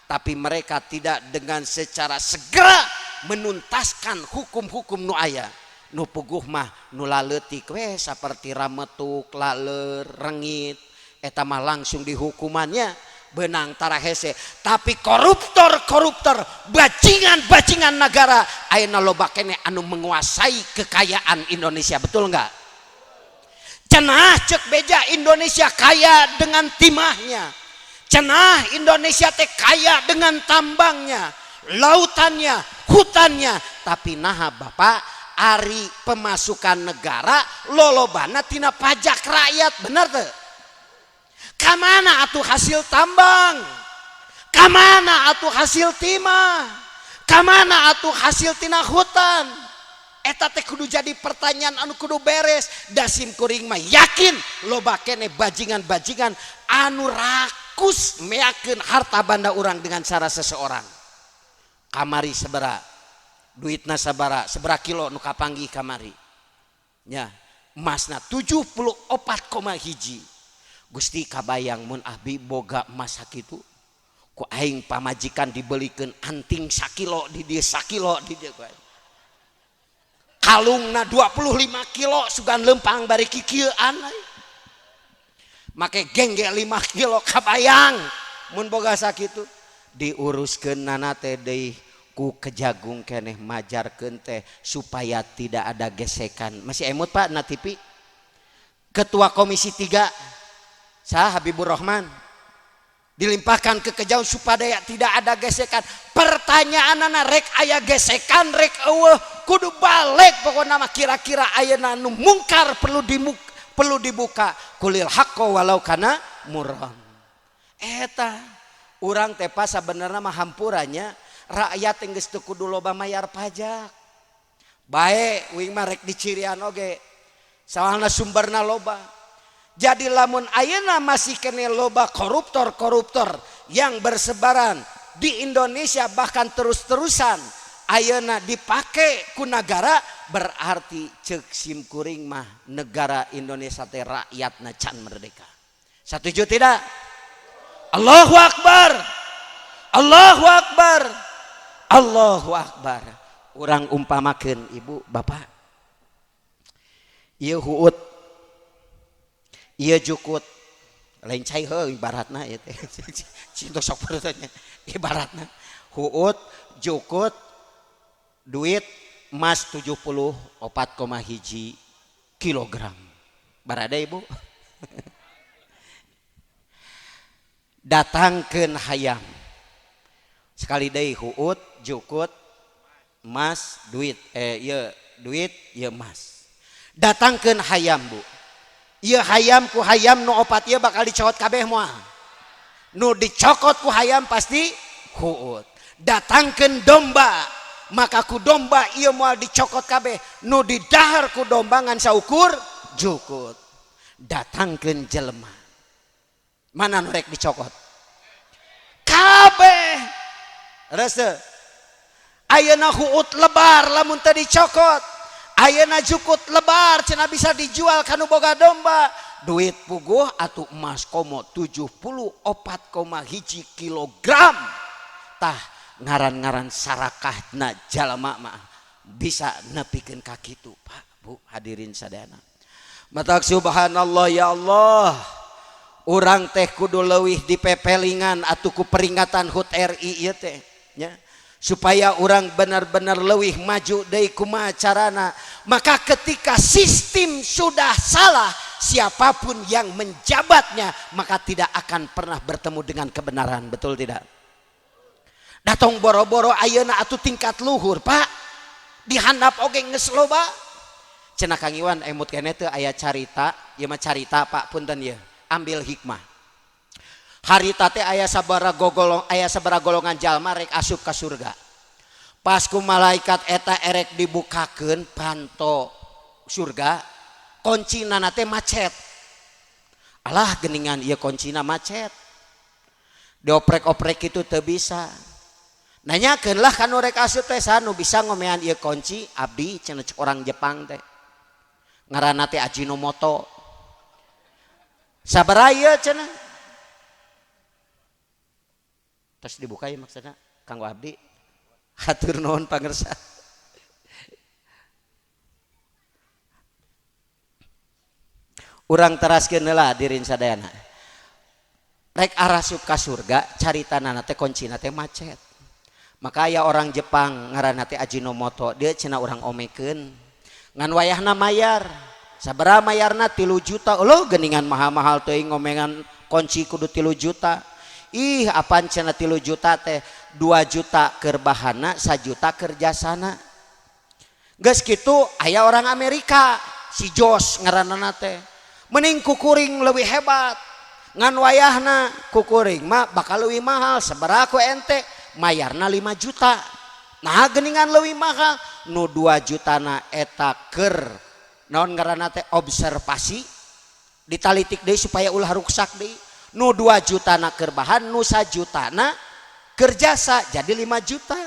tapi mereka tidak dengan secara segera menuntaskan hukum-hukum nu aya. Nu puguh mah nu laleutik we saperti rametuk, laleur, rengit, eta mah langsung dihukumannya benang tara hese. Tapi koruptor-koruptor, bajingan-bajingan negara ayeuna loba keneh anu menguasai kekayaan Indonesia, betul nggak? Cenah cek beja Indonesia kaya dengan timahnya, cenah Indonesia teh kaya dengan tambangnya, lautannya, hutannya. Tapi naha, Bapak, ari pemasukan negara lolobana tina pajak rakyat, bener tuh? Kamana atuh hasil tambang? Kamana atuh hasil timah? Kamana atuh hasil tina hutan? Eta teh kudu jadi pertanyaan anu kudu beres. Da sim kuring mah yakin loba keneh bajingan-bajingan anu rakus meakeun harta banda urang dengan cara seseorang. Kamari sabara duitna, sabara sabara kilo nu kapanggih kamari nya, emasna 74,1. Gusti, kabayang mun abi boga emas sakitu, ku aing pamajikan dibelikeun anting sakilo di dieu, sakilo di dieu, kalungna 25 kilo, sugan lempang bari kikieuan, make gengge 5 kilo. Kabayang mun boga sakitu? Diuruskeun nana teh deui ku Kejagung keneh, majarkeun teh supaya tidak ada gesekan. Masih emut, Pak, na TV Ketua Komisi 3 sah Habibur Rahman dilimpahkan ke Kejagung supaya tidak ada gesekan. Pertanyaan anak, rek aya gesekan rek eueuh, kudu balik. Pokoknya mah kira-kira ayeuna nu mungkar perlu dibuka. Qulil haqqo walau kana murran. Eta urang teh pas sabenerna mah hampurannya rakyat yang geus teu kudu loba mayar pajak bae. Uing mah rek dicirian oge, soalna sumberna loba. Jadi lamun ayeuna masih keneh loba koruptor-koruptor yang bersebaran di Indonesia, bahkan terus-terusan ayeuna dipake ku negara, berarti cek sim kuring mah negara Indonesia teh rakyatna can merdeka. Setuju tidak? Allahu Akbar, Allahu Akbar, Allahu Akbar. Urang umpamakeun, Ibu, Bapak, ieu huut, ieu jukut, lain cai heuh ibaratna ieu teh, cinta sok ibaratna huut, jukut, duit emas 74,1 kilogram barada. Ibu, datangkeun hayam sekali deui, huut, jukut, emas, duit, ieu duit, ieu emas. Datangkeun hayam, Bu. Ieu hayam ku hayam nu opat ieu bakal dicokot kabeh moal? Nu dicokot ku hayam pasti huut. Datangkeun domba, maka ku domba ieu moal dicokot kabeh, nu didahar ku domba ngan saukur jukut. Datangkeun jelema. Mana nu rek dicokot? Kabeh. Rese. Ayeuna huut lebar lamun teu dicokot. Ayeuna jukut lebar cenah bisa dijual kanu boga domba. Duit puguh atuh emas komo 74,1 kilogram. Tah ngaran-ngaran sarakahna jalma mah bisa nepikeun ka kitu, Pak, Bu, hadirin sadayana. Matak subhanallah ya Allah. Urang teh kudu leuwih dipepelingan atuh ku peringatan HUT RI ieu teh nya, supaya urang benar-benar leuwih maju deui kumaha carana. Maka ketika sistem sudah salah, siapapun yang menjabatnya maka tidak akan pernah bertemu dengan kebenaran, betul tidak? Datang boro-boro ayeuna atuh tingkat luhur, Pak, dihandap oge geus loba. Cenah Kang Iwan emut keneh teu aya carita, ieu mah carita Pak, punten ieu, ambil hikmah. Harita teh aya sabaraha gogolong, aya sabaraha golongan jalma rek asup ka surga. Pas ku malaikat eta erek dibukakeun panto surga, kuncina teh macet. Alah geningan ieu kuncina macet. Dioprek-oprek itu teu bisa. Nanyakeun lah kanu rek asup teh saha nu bisa ngomean ieu kunci, abdi cenah cek orang Jepang teh. Ngaranna teh Ajinomoto. Sabaraha ieu cenah? Terus dibuka ya maksudna kanggo abdi. Hatur nuhun pangersa. Urang teraskeun heula hadirin sadayana. Rek arasup ka surga caritana teh kuncina teh macet. Maka aya orang Jepang ngaranna teh Ajinomoto, dia cenah urang omekeun. Ngan wayahna mayar. Sabaraha mayarna 3 juta. Loh geningan mahal-mahal teuing ngomengan kunci kudu 3 juta. Ih apaan cenah 3 juta teh, 2 juta keur bahana, 1 juta keur jasana. Geus kitu aya orang Amerika, si Jos ngaranna teh. Mending kukuring leuwih hebat. Ngan wayahna kukuring mah bakal leuwih mahal, sabaraha ku ente? Mayarna 5 juta. Nah geningan leuwih mahal, nu 2 jutana eta keur naon ngaranna teh observasi, ditalitik deui supaya ulah ruksak deui. Nu 2 jutana keur bahan, nu 1 jutana keur jasa, jadi 5 juta.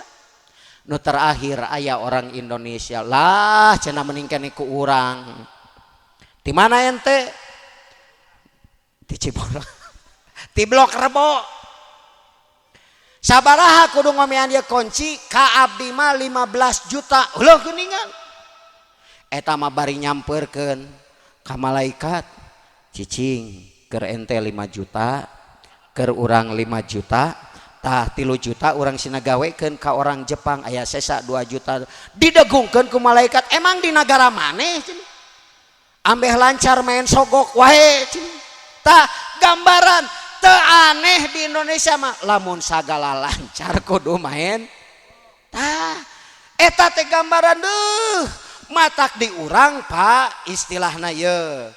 Nu terakhir aya orang Indonesia lah cenah mending keneh ku urang. Di mana ente? Di Ciborong. Di Blok Rebo. Sabaraha kudu ngomean ieu kunci ka abdi mah 15 juta. Leuh geuningan. Eta mah bari nyamperkeun ka malaikat, cicing keur ente 5 juta, keur urang 5 juta, tah 3 juta urang sina gawekeun ka orang Jepang aya sesa 2 juta didegungkeun ku malaikat. Emang di nagara maneh cenah? Ambeh lancar main sogok wae cenah. Tah gambaran teu aneh di Indonesia mah lamun sagala lancar kudu main. Tah eta teh gambaran deuh matak di urang Pak istilahna ye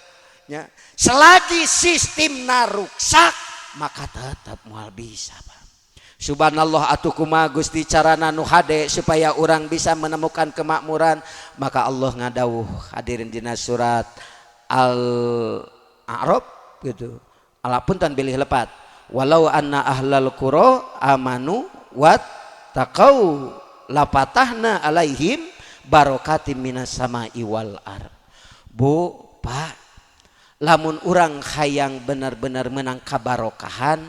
nya, selagi sistemna ruksak maka tetap moal bisa Pak. Subhanallah atuh kumaha Gusti carana nu hade supaya urang bisa menemukan kemakmuran. Maka Allah ngadawuh hadirin dina surat Al-A'raf gitu. Ala punten bilih lepat. Walau anna ahlal qura amanu wattaqau lafatahna alaihim barokatim minas sama'i wal ard. Bu, Pak, lamun urang hayang benar-benar menang kabarokahan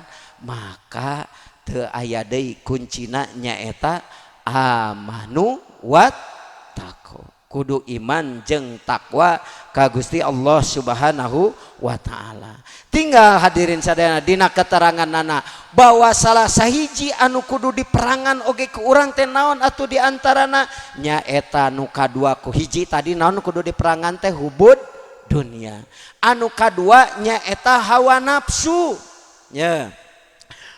maka teu aya deui kuncina nyaeta amanu wattaqau. Kudu iman jeung takwa ka Gusti Allah Subhanahu wa taala. Tinggal hadirin sadayana dina keterangan nana bahwa salah sahiji anu kudu diperangan oge ku urang teh naon atuh di antarana nyaeta nu kadua ku hiji tadi naon kudu diperangan teh hubud dunia. Anu kadua nyaeta hawa nafsu. Nya.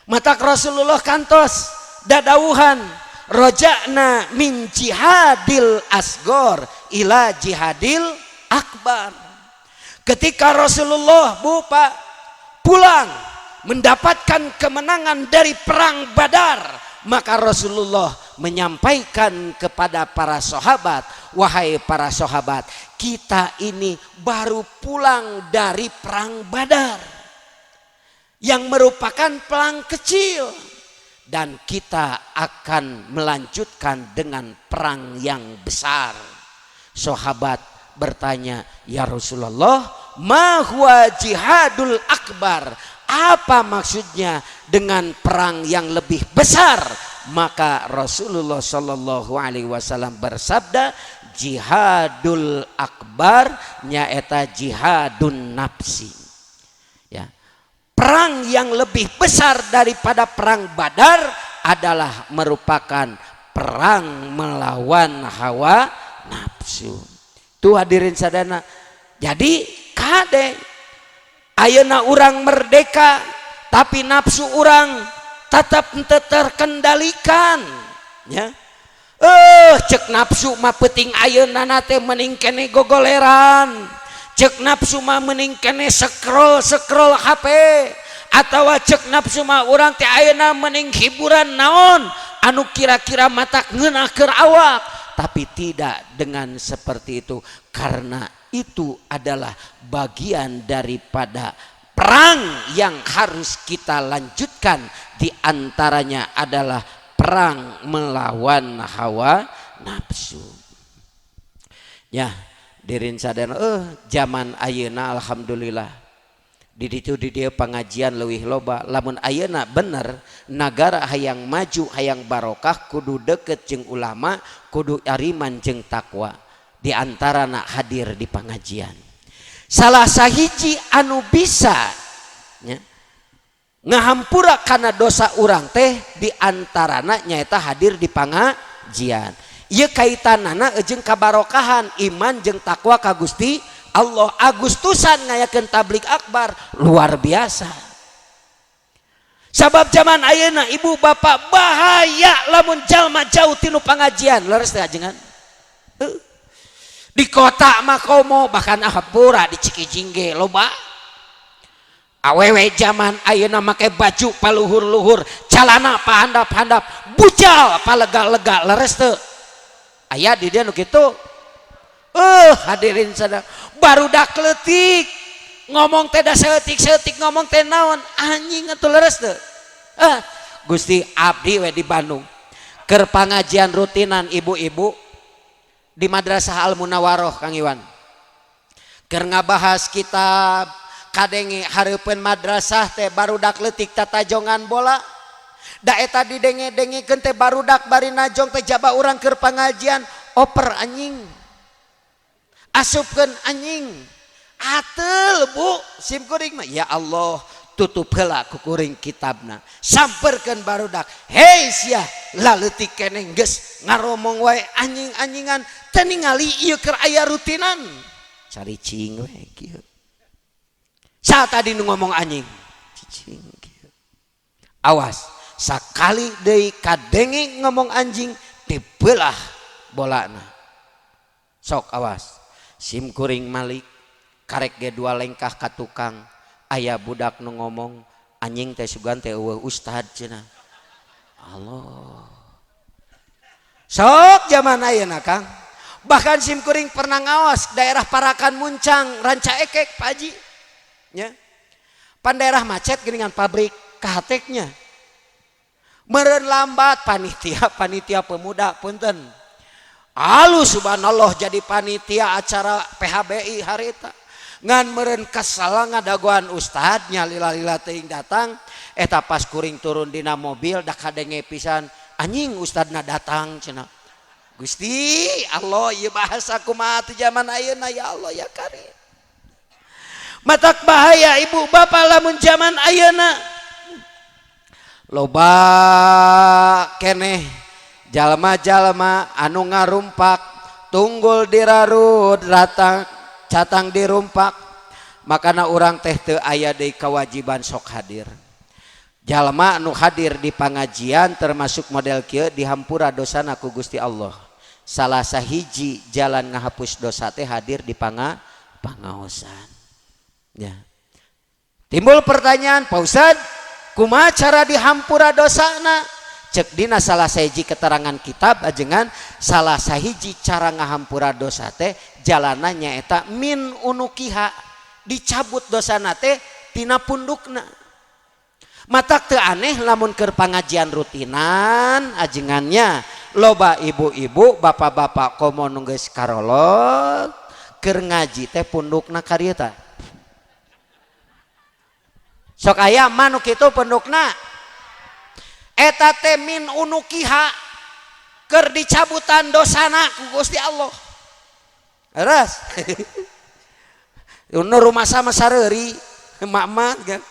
Matak Rasulullah kantos dadawuhan roja'na min jihadil asgor ila jihadil akbar. Ketika Rasulullah Bu Pak pulang mendapatkan kemenangan dari perang Badar, maka Rasulullah menyampaikan kepada para sahabat, wahai para sahabat, kita ini baru pulang dari perang Badar. Yang merupakan perang kecil dan kita akan melanjutkan dengan perang yang besar. Sahabat bertanya, "Ya Rasulullah, ma huwa jihadul akbar?" Apa maksudnya dengan perang yang lebih besar? Maka Rasulullah Shallallahu Alaihi Wasallam bersabda, jihadul akbar nyaeta jihadun nafsi. Ya. Perang yang lebih besar daripada perang Badar adalah merupakan perang melawan hawa nafsu. Tuh, hadirin sadana. Jadi kade, ayeuna urang merdeka, tapi nafsu urang tetap terkendalikan, ya. Cek nafsu mah penting ayeuna teh mending keneh gogoleran, cek nafsu mah mending keneh scroll scroll HP, atau cek nafsu mah urang teh ayeuna mending hiburan naon anu kira-kira mata ngeunah keur awak. Tapi tidak dengan seperti itu, karena itu adalah bagian daripada perang yang harus kita lanjutkan, di antaranya adalah perang melawan hawa nafsu. Ya, hadirin sadayana, zaman ayeuna alhamdulillah di ditu di dieu pengajian leuwih loba. Lamun ayeuna bener nagara hayang maju, hayang barokah, kudu deket jeung ulama, kudu ariman jeung takwa, di antarana hadir di pengajian. Salah sahiji anu bisa ya, ngahampura karena dosa urang teh di antarana nyaeta hadir di pengajian. Ieu kaitanana jeung kabarokahan iman jeung takwa ka Gusti Allah. Agustusan ngayakeun tablig akbar luar biasa. Sabab zaman ayeuna, ibu bapak, bahaya lamun jalma jauh tinu pengajian. Leres teh ajengan? Di kota mah komo, bahkan hampura di Cikijing ge loba awewe zaman ayeuna make baju paluhur-luhur, calana pahandap-handap, bujal palega-lega. Leres teu aya di dia nu kitu? Hadirin sadar, barudak leutik ngomong teh da saeutik-saeutik, ngomong teh naon, anjing atuh. Leres teu? Ah Gusti, abdi we di Bandung keur pangajian rutinan ibu-ibu di Madrasah Al Munawaroh, Kang Iwan, keur ngabahas kitab, kadenge hareupeun madrasah teh barudak leutik tatajongan bola. Da eta didenge-dengekeun teh barudak bari najong teh, jaba urang keur pangajian, oper anjing, asupkeun anjing. Atel, Bu, sim kuring mah ya Allah, tutup heula ku kuring kitabna, samperkeun barudak, "Hei sia, laleutik keneh geus ngaromong wae anjing-anjingan, teu ningali ieu keur aya rutinan." Caricing we kieu. Saat tadi nu ngomong anjing, cicing kieu. Awas sakali deui kadenge ngomong anjing, dibelah bolana. Sok awas. Sim kuring malik karek ge dua lengkah ka tukang, aya budak nu ngomong anjing teh, "Sugan teh euweuh ustad," cenah. Allah, sok zaman ayeuna, Kang. Bahkan sim kuring pernah ngawas daerah Parakan Muncang, Ranca Ekek, Pak Haji ya, pan daerah macet geningan, pabrik kahateknya meren lambat. Panitia, panitia pemuda, punten, alus subhanallah jadi panitia acara PHBI harita, ngan meren kesal ngadagoan ustadnya lila-lila teuing datang. Eta pas kuring turun dina mobil, da kadenge pisan, "Anjing, ustadna datang," cenah. Gusti Allah, ieu bahasa kumaha teh zaman ayeuna? Ya Allah ya Karim. Matak bahaya, ibu bapak, lamun zaman ayeuna loba keneh jalma-jalma anu ngarumpak, tunggul dirarud ratang catang dirumpak. Makana urang teh teu aya deui kewajiban sok hadir. Jalma anu hadir di pengajian termasuk model kieu dihampura dosana ku Gusti Allah. Salah sahiji jalan ngahapus dosa teh hadir di pangaosan ya. Timbul pertanyaan, "Pak Ustad, kumaha cara dihampura dosana?" Cek dina salah sahiji keterangan kitab ajengan, salah sahiji cara ngahampura dosa teh jalanannya eta min unukiha, dicabut dosana teh tina pundukna. Matak teu aneh lamun keur pangajian rutinan ajengannya loba ibu-ibu, bapak-bapak, komo nu geus karolot, keur ngaji teh pundukna ka dieu. Sok aya mah nu kitu pundukna. Eta teh min unuqiha, keur dicabutan dosana ku Gusti Allah. Leres. Nu rumasa mah sareuri emak-emak kan.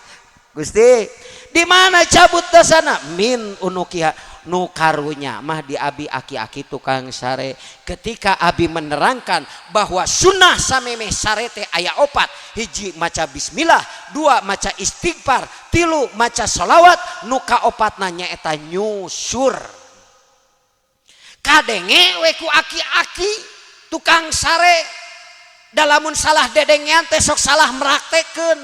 Gusti, di mana cabut dosana? Min unuqiha. Nu karunya mah di abi aki-aki tukang sare, ketika abi menerangkan bahwa sunnah samemeh sare teh aya opat: hiji, maca bismillah; dua, maca istighfar; tilu, maca sholawat; nu kaopat nanya eta nyusur. Kadenge we ku aki-aki tukang sare. Dalamun salah dedengean teh sok salah meraktekeun.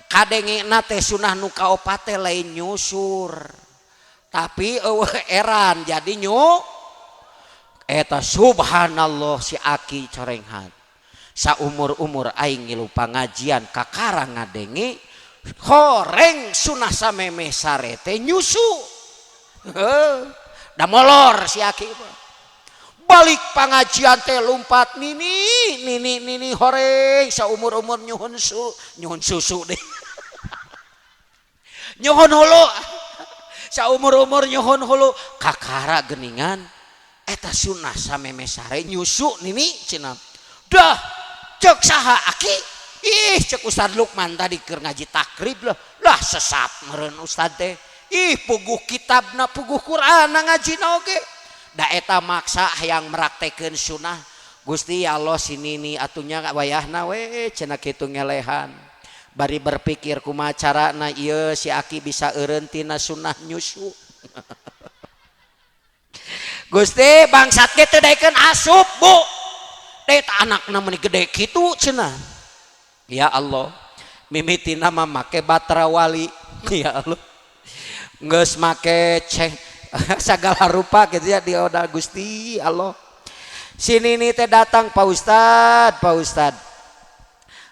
Kadenge na teh sunah nu kaopat teh lain nyusur, tapi eueuh eran jadi nyu eta. Subhanallah, si aki corenghat, saumur-umur aing ngilu pangajian kakara ngadenge horeng sunah samemeh sare teh nyusu. Da molor si aki, balik pangajian teh lumpat nini nini nini horeng saumur-umur nyuhun su nyuhun susu deh, nyuhun hulu, saumur-umur nyuhun hulu, kakara geningan eta sunah samemeh sare nyusu nini cenah. Dah cek saha aki? Ih, cek Ustad Lukman tadi keur ngaji takrib. Lah lah, sesat meureun Ustad teh. Ih, puguh kitabna, puguh Quran ngaji oge. Da eta maksa hayang meraktekeun sunnah. Gusti ya Allah, sinini atunya wayahna we cenah kitu ngelehan, bari berpikir kumaha carana ieu si aki bisa eureun tina sunnah nyusu. Gusti, bangsat ge teu daekeun asup, Bu. Eta anakna meuni gede kitu cenah. Ya Allah, mimitina mah make batra wali. Ya Allah, geus make ceng segala rupa gitu ya dioda. Gusti Allah, sini nih teh datang, "Pak Ustad, Pak Ustad,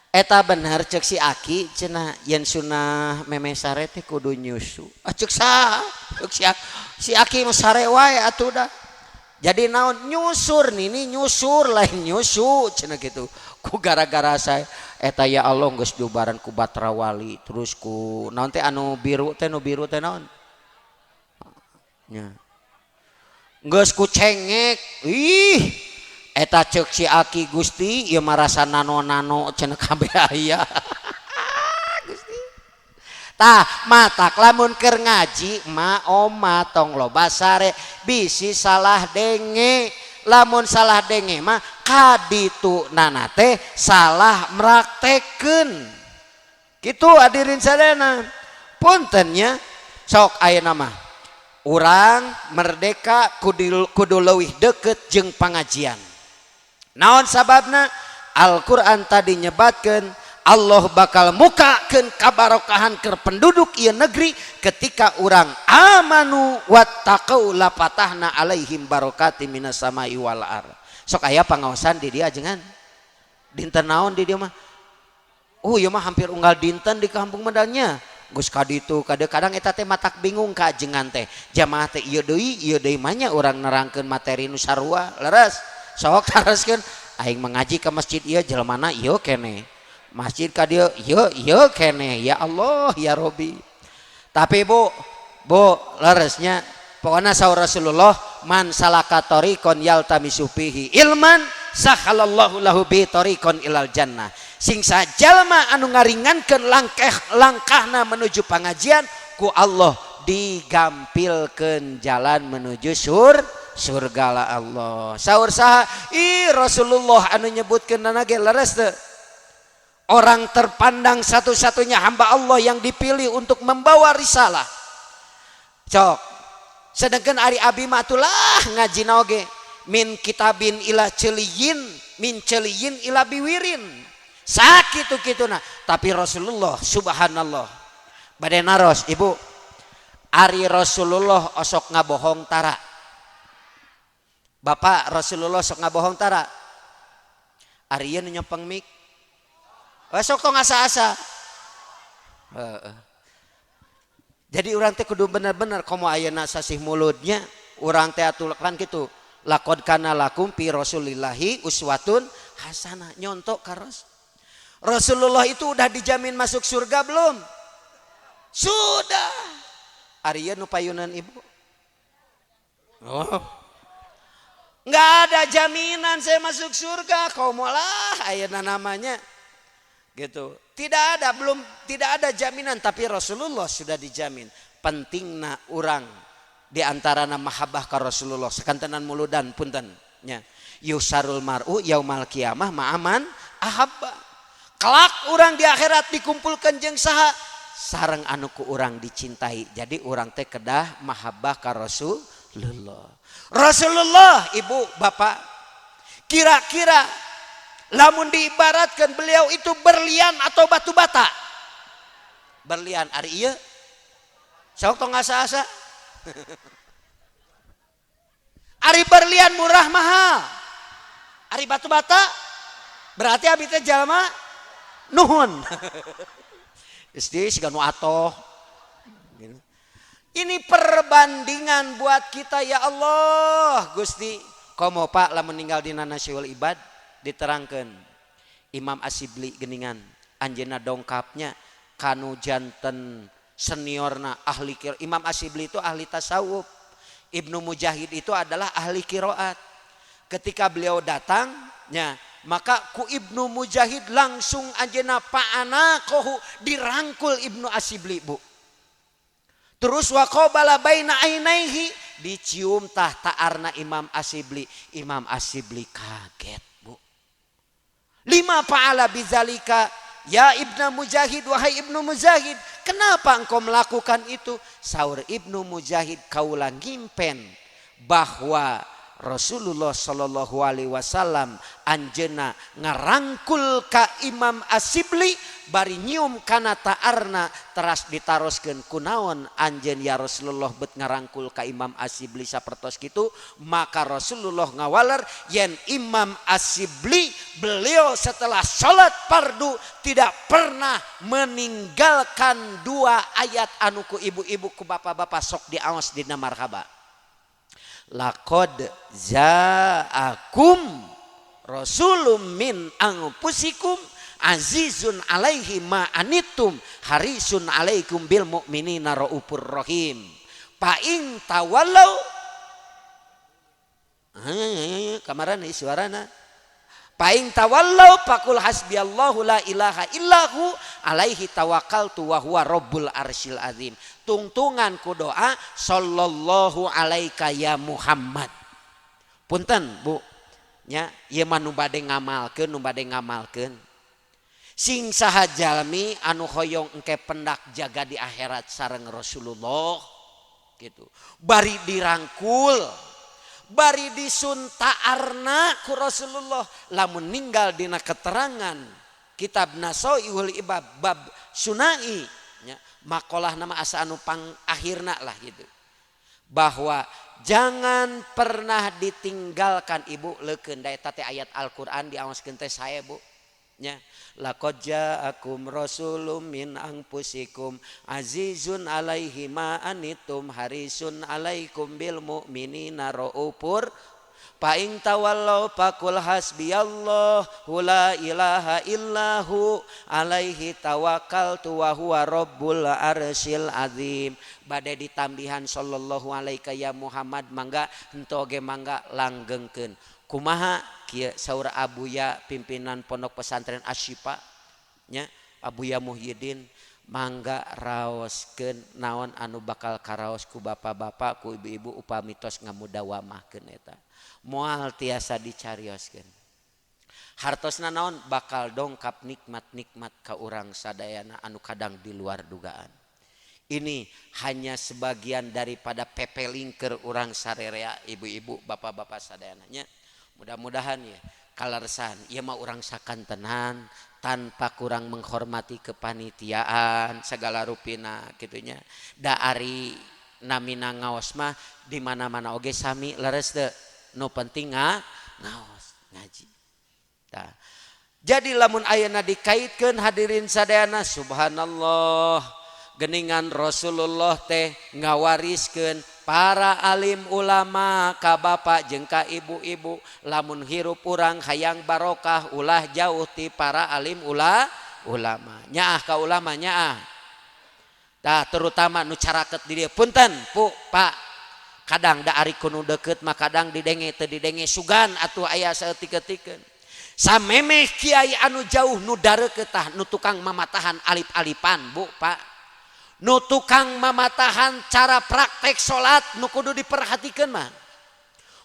eta bener cek si aki cenah yen sunah memeh sare teh kudu nyusu." Ah, cek saha? Cek si aki mah sare wae atuh. Dah jadi naon? Nyusur nini, nyusur, lain nyusu cenah gitu. Ku gara-gara saya eta, ya Allah, geus diubaran ku batra wali, terus ku naon teh anu biru teh, nu biru teh naon nya, geus ku cengek. Ih, eta cek si aki, "Gusti, ieu mah rasa nano-nano cenah kabeh aya." Gusti, tah matak lamun keur ngaji ma oma tong loba sare, bisi salah denge. Lamun salah denge mah kaditu nana teh salah meraktekeun kitu. Hadirin sadayana, puntennya, sok ayeuna mah urang merdeka kudu, kudu leuwih deket jeung pangajian. Naon sababna? Al-Quran tadi nyebatkan Allah bakal mukakeun kabarokahan ke penduduk ieu negeri ketika orang amanu wattaqau lafatahna alaihim barokati minas samai wal ar. Sok aya pangaosan di dia ajengan dinten naon di dia mah? Oh ieu mah hampir unggal dinten di kampung medalnya. Geus ka ditu kadang eta teh matak bingung ka ajengan teh, jamaah teh ieu deui ieu deui mah nya, urang nerangkeun materi nu sarua. Leres, sok taroskeun, aing mengaji ke masjid ieu jelmana ieu kene, masjid ka dieu ieu ieu kene. Ya Allah ya Robi. Tapi Bu, Bu, leresnya pokoknya saur Rasulullah, man salaka tariqon yaltamisu fihi ilman sahalallahu lahu bi tariqon ilal jannah. Sing sajalma anu ngaringankeun langkah langkahna menuju pengajian, ku Allah digampilkeun jalan menuju surga lah Allah. Saur saha? Ih, Rasulullah anu nyebutkeun ge. Leres teu? Orang terpandang, satu-satunya hamba Allah yang dipilih untuk membawa risalah. Cok, sedangkan ari abi mah atulah ngaji oge min kitabin ila celiyin min celiyin ila biwirin sakitu kitu. Nah, tapi Rasulullah, subhanallah. Bade naros, Ibu, ari Rasulullah osok ngabohong tara? Bapak, Rasulullah sok ngabohong tara? Ari ieu nu nyopeng mik. Oh, sok tong asa-asa. Heeh. Jadi urang teh kudu bener-bener komo ayeuna sasih muludnya urang teh atuh kan kitu. Laqad kana lakum fi rasulillahi uswatun hasanah, nyontok ka Rasulullah itu udah dijamin masuk surga belum? Sudah. Ari nu payunan ibu. Oh. Nggak ada jaminan saya masuk surga, komo lah ayeuna namanya. Gitu. Tidak ada, belum tidak ada jaminan, tapi Rasulullah sudah dijamin. Pentingna urang di antara mahabbah ka Rasulullah sakantenan muludan punten nya. Yuhsyarul mar'u yaumal qiyamah ma'aman ahabba. Kelak urang di akhirat dikumpulkan jeung saha? Sareng anu ku urang dicintai. Jadi urang teh kedah mahabbah ka Rasulullah. Rasulullah ibu bapak kira-kira lamun diibaratkan beliau itu berlian atau batu bata? Berlian. Ari ieu sok tong asa-asa. Ari berlian murah mahal. Ari batu bata berarti abi teh jalma nuhun. Istri siga nu atoh. Ini perbandingan buat kita ya Allah Gusti. Komo Pak lamun meninggal dina Nasyul Ibad diterangkan Imam Asibli geningan anjeunna dongkapnya kanu janten seniorna ahli kira. Imam Asibli itu ahli tasawuf, Ibnu Mujahid itu adalah ahli qiraat. Ketika beliau datang nya, maka ku Ibnu Mujahid langsung anjeunna pa'anaqahu dirangkul Ibnu Asibli bu. Terus waqabala baina ainaihi dicium tah taarna Imam Asibli. Imam Asibli kaget bu. Lima fa'ala bizalika ya Ibnu Mujahid, wahai Ibnu Mujahid, kenapa engkau melakukan itu? Saur Ibnu Mujahid, kaula ngimpen bahwa Rasulullah Shallallahu Alaihi Wasallam anjeuna ngarangkul ka Imam Asibli bari nyium kana taarna teras ditaroskeun kunaon anjeun ya Rasulullah bet ngarangkul ka Imam Asibli sapertos kitu. Maka Rasulullah ngawaler yen Imam Asibli beliau setelah salat fardu tidak pernah meninggalkan dua ayat anu ku ibu-ibu ku bapak-bapak sok diaos dina marhaba. Laqad ja'akum rasulun min anfusikum azizun alaihi ma anittum harisun alaikum bil mu'minina raufur rahim. Fa in tawallau kamaran suarana. Fa in tawallau faqul hasbiyallahu la ilaha illahu alaihi tawakkaltu wa huwa rabbul arsyil azim. Tungtungan ku doa sallallahu alaika ya Muhammad. Punten Bu nya, ieu mah nu bade ngamalkeun, nu bade ngamalkeun. Sing saha jalmi anu hoyong engke pendak jaga di akhirat sareng Rasulullah gitu. Bari dirangkul, bari disuntaarna ku Rasulullah lamun ninggal dina keterangan kitab Nasoihul Ibab bab sunai nya, makalah nama asa anu pang akhirna lah gitu. Bahwa jangan pernah ditinggalkan ibu leukeun da eta teh ayat Al-Qur'an diaoskeun teh sae Bu nya. Laqad ja'akum rasulun min anfusikum azizun alaihi ma anittum harisun alaikum bil mu'minina raufur fa in tawallau faqul hasbiyallahu la ilaha illahu alaihi tawakkaltu wa huwa rabbul arsyil azim. Bade ditambihan sallallahu alaika ya Muhammad mangga henteu oge mangga langgengkeun. Kumaha kieu saur Abuya pimpinan pondok pesantren Asyifa nya, Abuya Muhyiddin mangga raoskeun naon anu bakal karaos ku bapak-bapak ku ibu-ibu upami tos ngamudawamahkeun eta moal tiasa dicarioskeun. Hartosna naon bakal dongkap nikmat-nikmat ka urang sadayana anu kadang di luar dugaan. Ini hanya sebagian daripada pepelingker urang sarerea ibu-ibu bapak-bapak sadayana nya. Mudah-mudahan ya kalersan ieu mah urang sakantenan tanpa kurang menghormati kepanitiaan segala rupina kitunya. Da ari namina ngaos mah di mana-mana oge sami leres teu, nu penting ngaos ngaji. Tah. Jadi lamun ayeuna dikaitkeun hadirin sadayana subhanallah Geningan Rasulullah teh ngawariskeun para alim ulama ka bapak jeung ka ibu-ibu lamun hirup urang hayang barokah ulah jauh ti para alim ulama. Nyaah ka ulama nyaah. Tah terutama nu caraket di dieu punten pu pak kadang da ari ku nu deukeut mah kadang didenge teu didenge sugan atuh aya saeutik-eutikeun. Samemeh kiai anu jauh nu dareukeut tah nu tukang mamatahan alip-alipan bu pak. Nu tukang mamatahan cara praktek salat nu kudu diperhatikeun mah.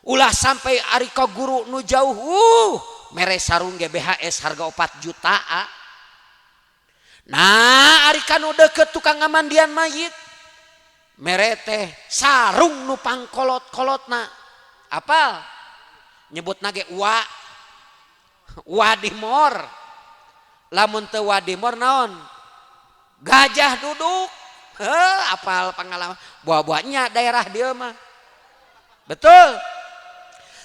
Ulah sampai ari ka guru nu jauh mere sarung ge BHS harga 4 juta. Nah ari ka nu deukeut tukang ngamandian mayit mere teh sarung nu pangkolot-kolotna. Apal? Nyebutna ge wa wadimor. Lamun teu wadimor naon? Gajah duduk. Heh, apal pengalaman buah-buahnya daerah dia mah betul.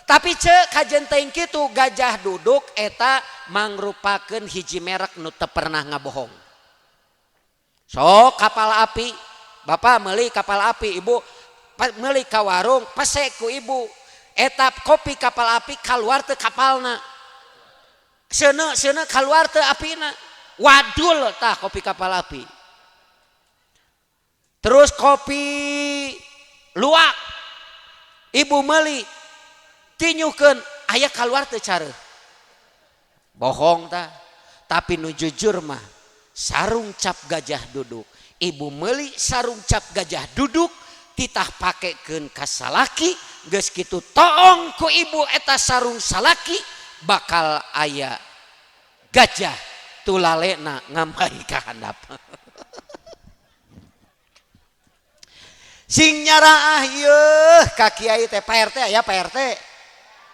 Tapi cek kajen teuing kitu gajah duduk eta mangrupakeun hiji merek nu teu pernah ngabohong. Sok kapal api, bapak meuli kapal api, ibu meuli ka warung pese ku ibu eta kopi kapal api kaluar teu kapalna, seuneu-seuneu kaluar teu apina, wadul tah kopi kapal api. Terus kopi luwak ibu meuli tinyukeun aya kaluar teu careuh, bohong tah. Tapi nu jujur mah sarung cap gajah duduk, ibu meuli sarung cap gajah duduk titah pakekeun ka salaki geus kitu toong ku ibu eta sarung salaki bakal aya gajah tulalena ngamai ka handap. Sing nyaraah yeuh ka kiai teh Pak RT aya Pak RT.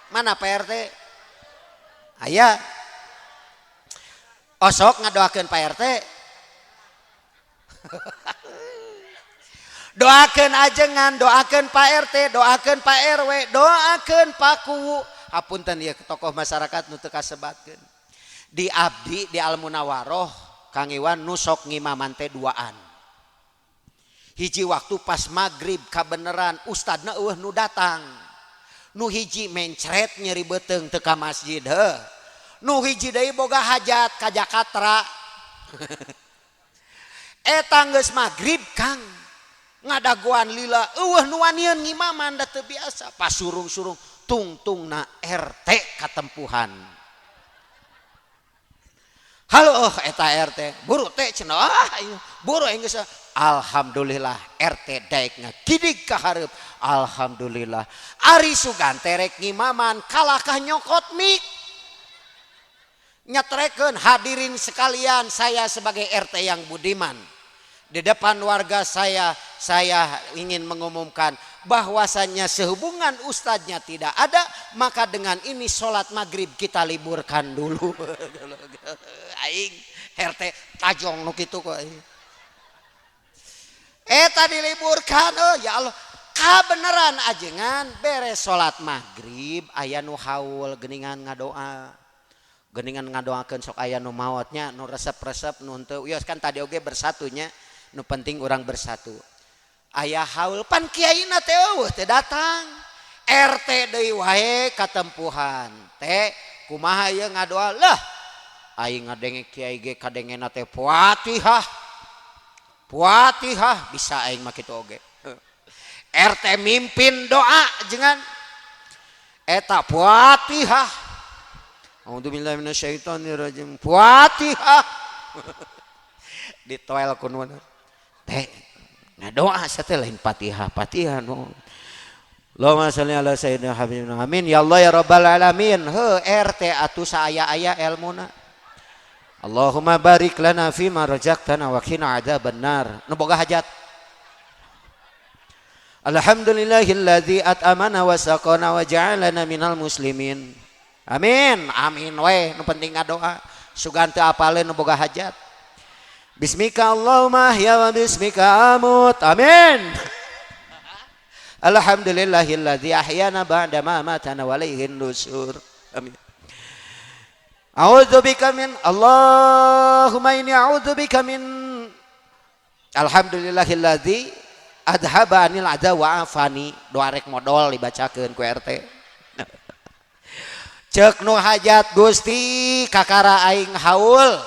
Mana Pak RT? Aya. Osok ngadoakeun Pak RT. Doakeun ajengan, doakeun Pak RT, doakeun Pak RW, doakeun Pak Kuwu. Hapunten ieu tokoh masyarakat nu teu kasebatkeun. Di abdi di Al Munawaroh Kang Iwan nu sok ngimaman teh duaan. Hiji waktu pas maghrib kabeneran ustadna eueuh nu datang. Nu hiji mencret nyeri beuteung teu ka masjid heuh. Nu hiji deui boga hajat ka Jakarta. Eta geus maghrib Kang. Ngadagoan lila eueuh nu wanieun ngimaman da teu biasa. Pas surung-surung tungtungna RT katempuhan. Halo eta RT, buru teh cenah ah buru aing geus. Alhamdulillah RT daek ngagidig ka hareup. Alhamdulillah. Ari sugan terek ngimaman kalakah nyokot mik. Nyatrekeun hadirin sekalian, saya sebagai RT yang budiman. Di depan warga saya ingin mengumumkan bahwasannya sehubungan ustadznya tidak ada, maka dengan ini sholat maghrib kita liburkan dulu. Aing RT tajong nu kitu kok. Eta diliburkan, oh ya Allah. Kabeneran ajengan beres sholat maghrib aya nu haul geuningan ngadoa. Geuningan ngadoakeun sok aya nu maotnya, nu resep-resep nu henteu. Wios kan tadi oge bersatunya, nu penting urang bersatu. Aya haul pan kiaina teh eueuh teh datang. RT deui wae katempuhan. Teh kumaha ieu ngadoa? Lah aing ngadenge kiai ge kadengena teh Fatihah. Fatihah bisa aing mah kitu oge. RT mimpin doa jengan eta Fatihah. A'udzubillahi minasyaitonirrajim. Fatihah. Ditoel ku nu teh ngadoa teh lain Fatihah, Fatihah nu. Allahumma shalli ala sayyidina habibina amin ya Allah ya rabbal alamin. Heuh RT atuh saaya-aya elmuna. Allahumma barik lana fima razaqtana wa qina adzabannar. Nu boga hajat. Alhamdulillahilladzi at'amana wa saqana wa ja'alana minal muslimin. Amin. Amin we nu penting ngadoa. Sugan teu apaleun nu boga hajat. Bismika Allahumma ahya wa bismika amut. Amin. Alhamdulillahilladzi ahyana ba'da ma amatana wa ilaihin nusur. Amin. A'udzubika min Allahumma inni a'udzubika min Alhamdulillahilladzi adhaba anil adza wa afani, doa rek modol dibacakeun ku RT. Cek nu hajat Gusti kakara aing haul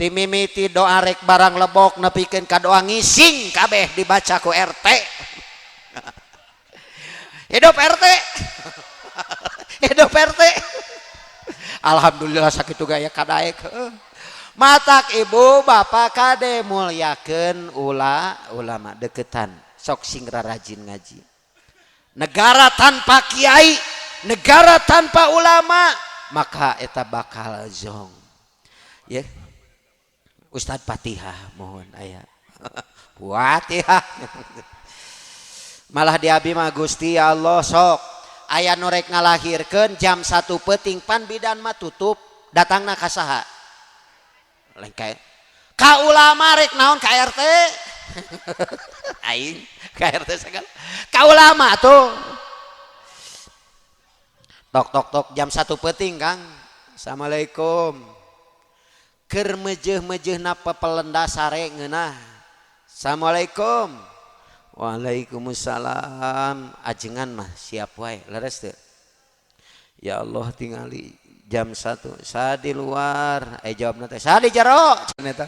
ti mimiti doa rek barang lebok nepikeun ka doa ngising kabeh dibaca ku RT. Hidup RT. Hidup RT. Alhamdulillah sakitu gaya kadaek. Matak ibu bapak kade mulyakeun ulama deketan sok sing rarajin ngaji. Negara tanpa kiai, negara tanpa ulama, maka eta bakal zong. Ya. Ustadz Fatihah mohon aya. Fatihah. Malah di abi mah Gusti ya Allah sok aya nu rek ngalahirkeun jam 1 peuting pan bidan mah tutup datangna ka saha? Lengke. Ka ulama rek naon ka RT? Aing ka RT segala. Ka ulama tuh. Tok tok tok jam 1 peuting Kang. Assalamualaikum. Keur mejeuh-mejeuhna pepelenda sare ngeunah. Assalamualaikum. Waalaikumsalam. Ajengan mah siap wae leres teu? Ya Allah tingali jam 1 saha di luar, jawabna teh saha di jero cenah eta.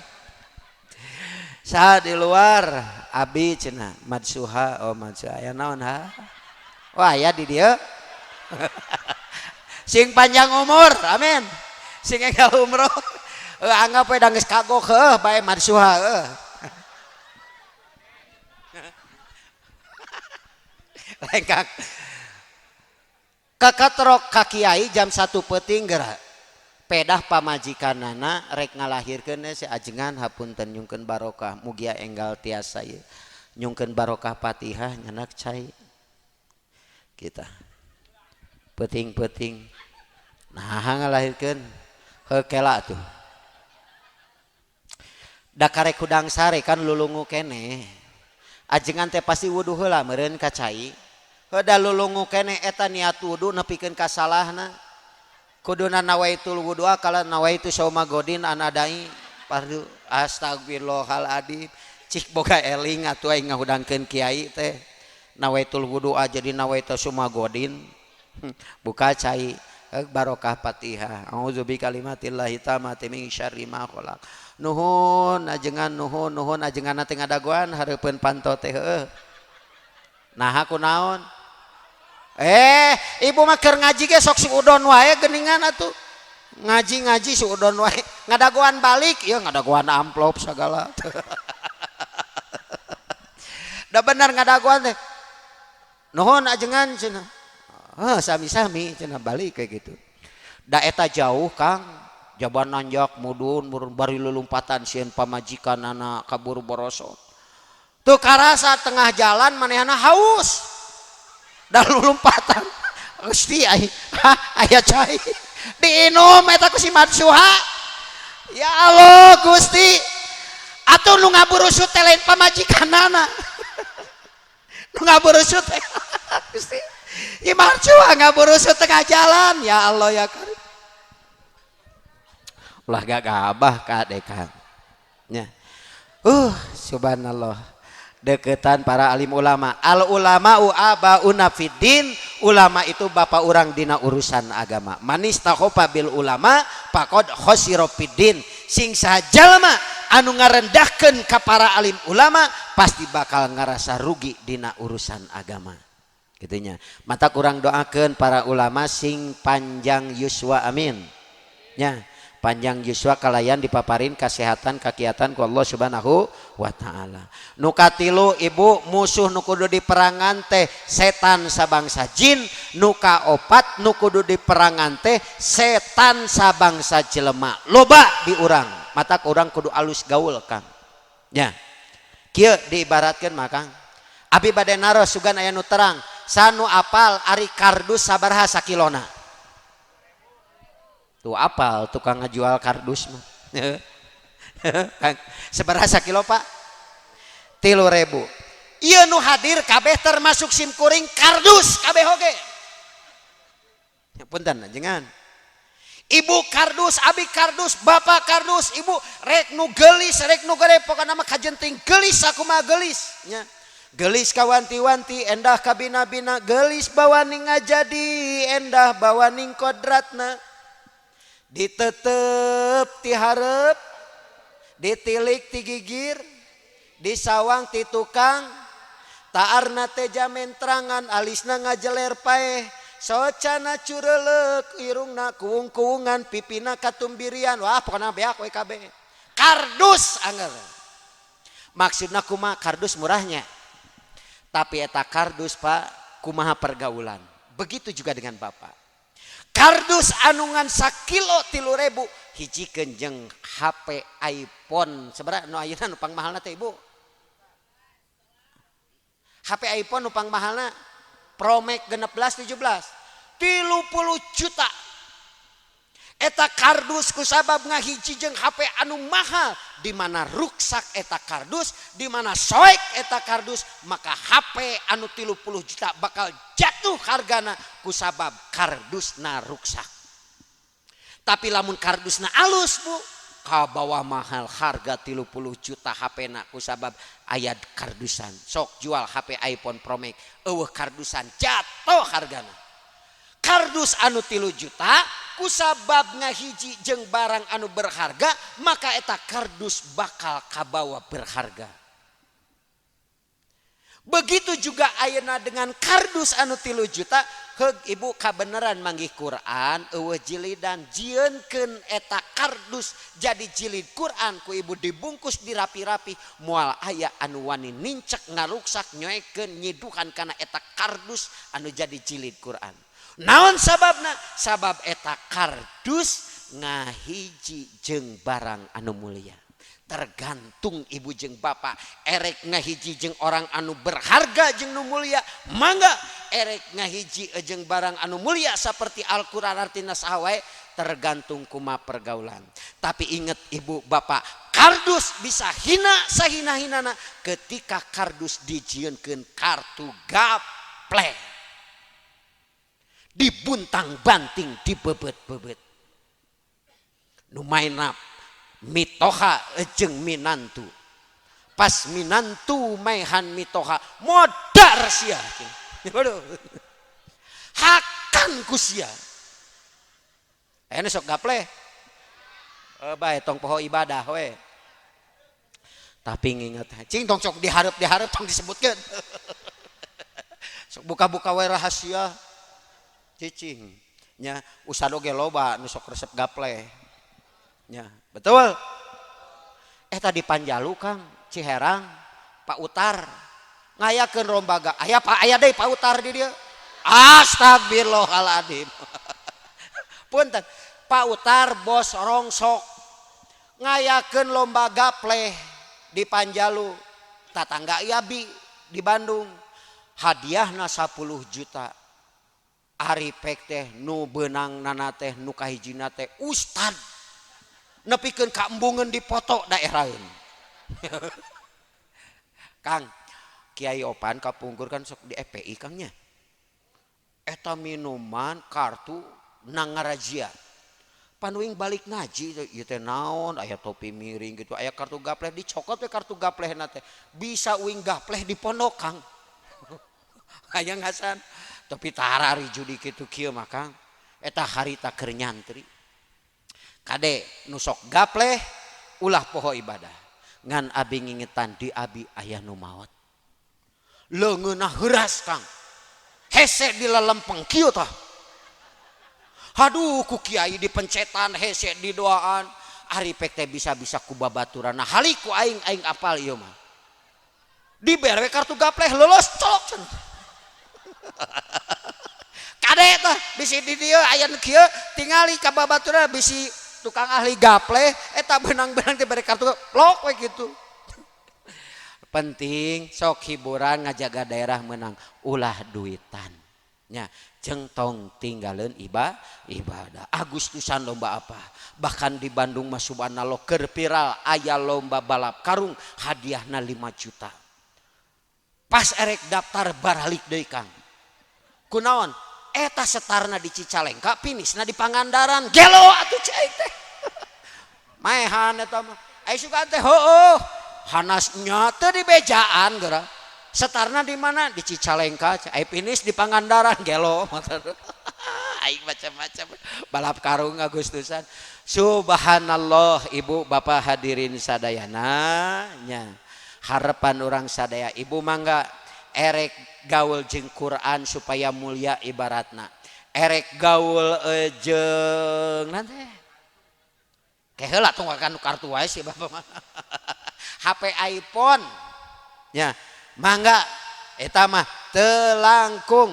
Saha di luar abi cenah Madsuha, oh Madsuha aya naon ha? Wah aya di dieu. Sing panjang umur, amin. Sing enggal umroh. Anggap we da geus kagok heuh bae Madsuha heuh. Lengkak. Kakatrok ka kiai jam 1 peuting geura. Pedah pamajikanana rek ngalahirkeun si ajengan hapunten nyungkeun barokah mugia enggal tiasa ieu. Nyungkeun barokah Fatihah nyanak cai. Kita peuting-peuting nah ngalahirkeun heuh kela tuh. Da karek hudang sare kan lulungu keneh. Ajengan teh pasti wuduh heula meureun ka cai. Heuh da lulungu keneh eta niat wudu nepikeun ka salahna. Kuduna nawaitul wudu'a kala nawaitu sauma godin anadai pardu astagfirullahaladzim. Cik boga eling atuh aing ngahudangkeun kiai teh. Nawaitul wudu'a jadi nawaitu sauma godin. Buka cai barokah Fatihah. A'udzu bikalimatillahi tammati min syarri ma khalaq. Nuhun ajengan nuhun nuhun ajengan teh ngadagoan hareupeun panto teh heuh. Naha kunaon? Ibu mah keur ngaji ge sok suudon wae geuningan atuh. Ngaji-ngaji suudon wae. Ngadagoan balik ieu ngadagoan amplop sagala. Da bener ngadagoan teh. Nuhun ajengan cenah. Heuh sami-sami cenah balik kayak gitu. Da eta jauh Kang. Jaban nanjak mudun bari lulumpatan sieun pamajikanana kabur borosot. Tuh karasa tengah jalan manehna haus. Da lulumpatan. Gusti ai aya cai. Diinum eta ku si Madsuha. Ya Allah Gusti. Atuh nu ngaburusut teh lain pamajikanana. Nu ngaburusut teh Gusti. Ieu Madsuha ngaburusut tengah jalan. Ya Allah ya Karim. Ulah gagabah ka Kang. Nya. Subhanallah. Deketan para alim ulama. Al ulama'u abauna fiddin. Ulama itu bapak urang dina urusan agama. Manistakhofa bil ulama faqad khosira fiddin. Sing saha jalma anu ngarendahkeun ka para alim ulama pasti bakal ngarasa rugi dina urusan agama. Gitunya. Mata kurang doakeun para ulama sing panjang yuswa amin. Nya. Panjang yuswa kalayan dipaparin kesehatan kakiatan ku Allah Subhanahu wa taala. Nu katilu ibu musuh nu kudu diperangan teh setan sabangsa jin, nu kaopat nu kudu diperangan teh setan sabangsa jelema. Loba di urang, mata urang kudu alus gaul Kang. Nya. Kieu diibaratkeun mah Kang. Abi bade naros sugan aya nu terang, sanu apal ari kardus sabaraha sakilona? Tuh apal tukang ngajual kardus mah. Kang, sabaraha sakilo Pak? 3.000. Ieu nu hadir kabeh termasuk sim kuring kardus kabeh oge. Ya punten ajengan. Ibu kardus, abi kardus, bapak kardus, ibu rek nu gelis, rek nu gede, pokokna mah kajenting gelis sakumaha gelis nya. Gelis kawanti-wanti, endah kabina-bina, gelis bawaning ngajadi, endah bawaning kodratna. Ditetep ti hareup, ditilik ti gigir, disawang ti tukang, taarna teh jamentrangan, alisna ngajeler paeh, socana curelek, irungna kuung-kuungan, pipina katumbirian, wah pokokna beak we kabeh. Kardus anger. Maksudna kumaha kardus murahnya. Tapi eta kardus Pak kumaha pergaulan. Begitu juga dengan bapak. Kardus anu ngan sakilo 3.000 hijikeun jeung HP iPhone. Sabaraha nu ayeuna nu pangmahalna teh ibu? HP iPhone nu pangmahalna Pro Max 16 17 30 juta. Eta kardus kusabab ngahiji jeung HP anu mahal, di mana ruksak eta kardus, di mana soek eta kardus, maka HP anu 30 juta bakal jatuh hargana kusabab kardusna ruksak. Tapi lamun kardusna alus bu, kabawa mahal harga 30 juta HP na kusabab ayat kardusan. Sok jual HP iPhone Pro Max eueuh kardusan jatuh hargana. Kardus anu 3 juta kusabab ngahiji jeung barang anu berharga, maka eta kardus bakal kabawa berharga. Begitu juga ayeuna dengan kardus anu 3 juta, heug ibu kabeneran manggih Quran eueuh jilidan, jieunkeun eta kardus jadi jilid Quran ku ibu dibungkus dirapi-rapi, moal aya anu wani nincek ngaruksak nyoekeun nyiduhan kana eta kardus anu jadi jilid Quran. Naon sababna? Sabab eta kardus ngahiji jeung barang anu mulia. Tergantung ibu jeung bapak, erek ngahiji jeung orang anu berharga jeung nu mulia, mangga erek ngahiji jeung barang anu mulia seperti Al-Qur'an artina saha wae, tergantung kuma pergaulan. Tapi ingat ibu bapak, kardus bisa hina sahina-hinana ketika kardus dijieunkeun kartu gaple, dibuntang-banting, dibebet-bebet. Nu maena mitoha jeung minantu. Pas minantu maehan mitoha modar sia. Waduh. Hakan ku sia. Aya sok gaple. Bae tong poho ibadah we. Tapi nginget cing tong sok dihareup-dihareup tong disebutkeun. Sok buka-buka we rahasia. Cicing nya ustad oge loba nu sok resep gaple. Nya, betul. Tadi Panjalu Kang, Ciherang, Pak Utar ngayakeun rombaga. Aya Pak, aya deui Pak Utar di dieu. Astagfirullahaladzim. Punten, Pak Utar bos rongsok ngayakeun lomba gaple di Panjalu. Tatangga Iabi di Bandung. Hadiahna 10 juta. Ari pek teh nu beunang nana teh nu kahijina teh ustad. Nepikeun ka embungeun dipoto daeraheun. Kang, Kiai Opan kapungkur kan sok di FPI Kang nya. Eta minuman kartu nang ngarazia. Panuing balik ngaji ieu teh naon aya topi miring gitu, aya kartu gapleh dicokot we kartu gaplehna teh. Bisa uing gapleh di pondok Kang. Hayang Hasan, tapi tara ari judi kitu kieu mah Kang. Eta harita keur nyantri. Kade nu sok gapleh ulah poho ibadah. Ngan abi ngingetan di abi aya nu maot. Leungeunna heuras Kang. Hese di lelempeng kieu tah. Aduh ku kiai dipencetan hese didoaan. Ari pek teh bisa-bisa ku babaturana haliku aing aing apal ieu mah. Dibere we kartu gapleh leuleus colok cenah. Kade tah bisi di dieu aya nu kieu tingali ka babaturana bisi tukang ahli gapleh eta benang-benang teh bere kartu lok we kitu. Penting sok hiburan ngajaga daerah menang ulah duitan nya jeung tong tinggalin ibadah. Agustusan lomba apa, bahkan di Bandung mah subhanallah keur viral aya lomba balap karung hadiahna 5 juta. Pas erek daftar baralik deui Kang. Kunaon? Eta setarna di Cicalengka, finisna di Pangandaran. Gelo atuh cai teh. Maehan eta mah. Ai suka teh heueuh. Hanasnya teu di bejaan geura. Setarna di mana? Di Cicalengka. Ai finish di Pangandaran gelo. Aing macam-macam balap karung Agustusan. Subhanallah ibu bapak hadirin sadayana nya. Harapan orang sadaya ibu mangga erek gaul jeung Quran supaya mulia ibaratna. Erek gaul jeung nanti keheula tunggakan kartu wae sih bapak mah. HP iPhone nya mangga eta mah telangkung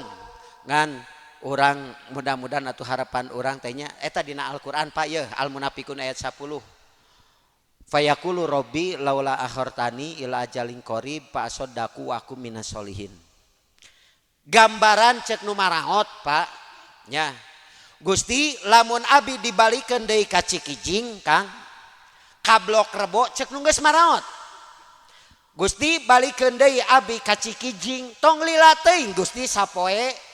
ngan urang mudah-mudahan atau harapan urang teh nya eta dina Al-Qur'an Pak ye Al-Munafiqun ayat 10 fayaqulu robbi laula akhartani ila ajalin qarib fa asaddaqu wa akum minas solihin. Gambaran cek nu maraot Pak nya Gusti lamun abi dibalikeun deui ka Cikijing Kang ka Blok Rebo cek nu geus maraot Gusti balikeun deui abi ka Cikijing tong lila teuing Gusti sapoe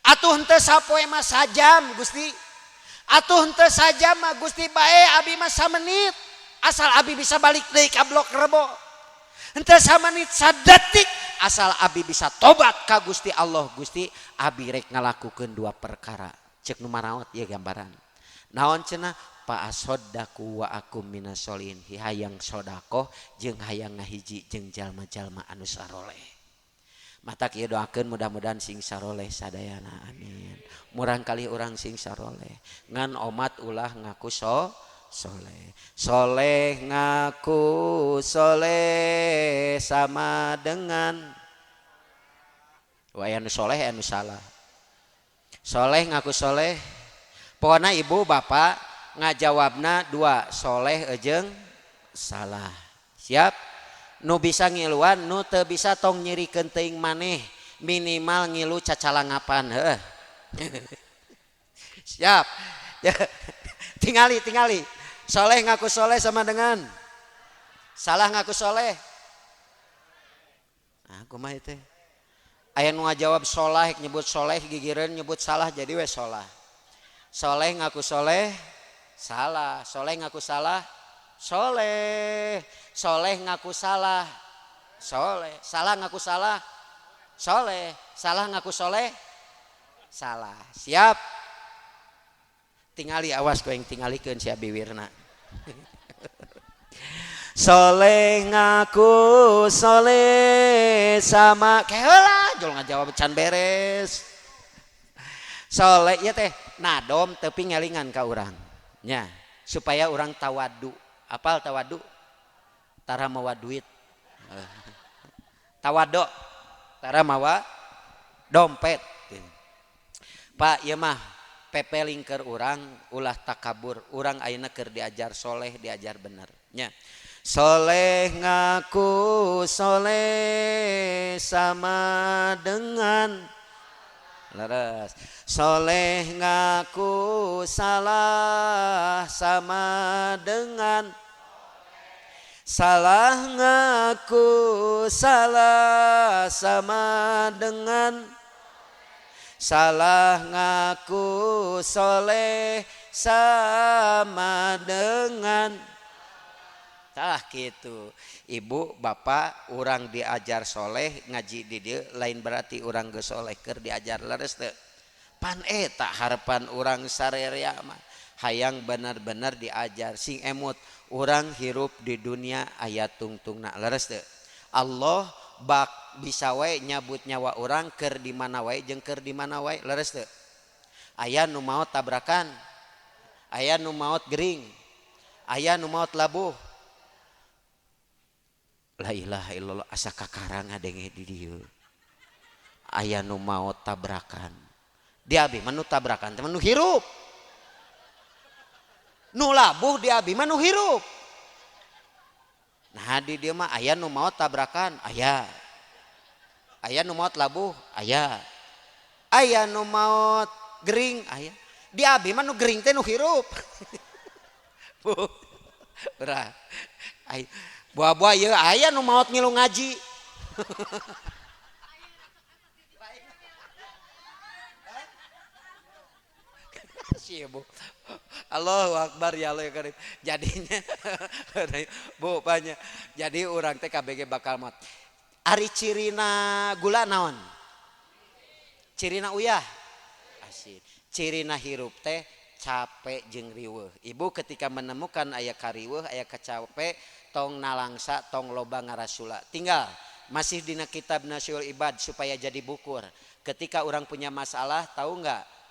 atuh henteu sapoe mah sajam Gusti atuh henteu sajam mah Gusti bae abi mah samenit asal abi bisa balik deui ka Blok Rebo henteu samenit sadetik asal abi bisa tobat ka Gusti Allah. Gusti abi rek ngalakukeun dua perkara cek nu maraot ieu gambaran naon cenah fa asaddaqu wa akum minas solihin hayang sodakoh jeung hayang ngahiji jeung jalma-jalma anu saroleh. Mata kieu doakeun mudah-mudahan sing saroleh sadayana amin. Murang kali urang sing saroleh ngan omat ulah ngaku soleh. Soleh ngaku soleh sama dengan wah anu soleh anu salah. Soleh ngaku soleh. Pokona ibu bapak ngajawabna dua soleh jeung salah. Siap? Nu bisa ngiluan nu teu bisa tong nyirikeun teuing maneh minimal ngilu cacalangapan heuh. Siap. Tingali tingali. Soleh ngaku soleh sama dengan salah ngaku soleh. Nah, kumaha teh? Aya nu ngajawab soleh nyebut soleh gigireun nyebut salah jadi we solah. Soleh ngaku soleh salah, soleh ngaku salah soleh, soleh ngaku salah soleh, salah ngaku salah soleh, salah ngaku soleh salah. Siap? Tingali awas ku yang tingalikeun si Abi Wirna. Soleh ngaku soleh sama keheula jol ngajawab can beres. Soleh ieu teh nadom tapi ngelingan ka urang nya supaya urang tawadu. Apal tawadu? Tara mawa duit. Tawado tara mawa dompet. Pak ieu mah pepeling keur urang ulah takabur. Urang ayeuna keur diajar soleh diajar bener nya. Soleh ngaku soleh sama dengan leres. Soleh ngaku salah sama dengan salah ngaku salah sama dengan salah ngaku soleh sama dengan salah gitu. Ibu bapak urang diajar soleh ngaji di dieu lain berarti urang geus soleh keur diajar leres teu. Pan eta harapan urang sarerea mah hayang benar-benar diajar sing emut urang hirup di dunia aya tungtungna leres teu. Allah bak bisa wae nyabut nyawa urang keur di mana wae jeung keur di mana wae leres teu. Aya nu maot tabrakan, aya nu maot gering, aya nu maot labuh. La ilaha illallah asa kakarang ngadenge di dieu. Aya nu maot tabrakan. Di abi mah nu tabrakan teh nu hirup. Nu labuh di abi mah nu hirup. Nah di dieu mah aya nu maot tabrakan, aya. Aya nu maot labuh, aya. Aya nu maot gering, aya. Di abi mah nu gering teh nu hirup. Bu. Berah. Ay, buah-buah ya aya nu maot ngilu ngaji. Sih Bu. Allahu Akbar ya Allah ya Karim. Jadinya Bu banyak. Jadi urang teh KBG bakal maot. Ari cirina gula naon? Cirina uyah asin. Cirina hirup teh capek jeung riweuh. Ibu ketika menemukan aya kariweuh, aya kecapek, tong nalangsa, tong loba ngarasula. Tinggal masih dina kitab Nasyul Ibad supaya jadi bukur. Ketika orang punya masalah, tahu nggak?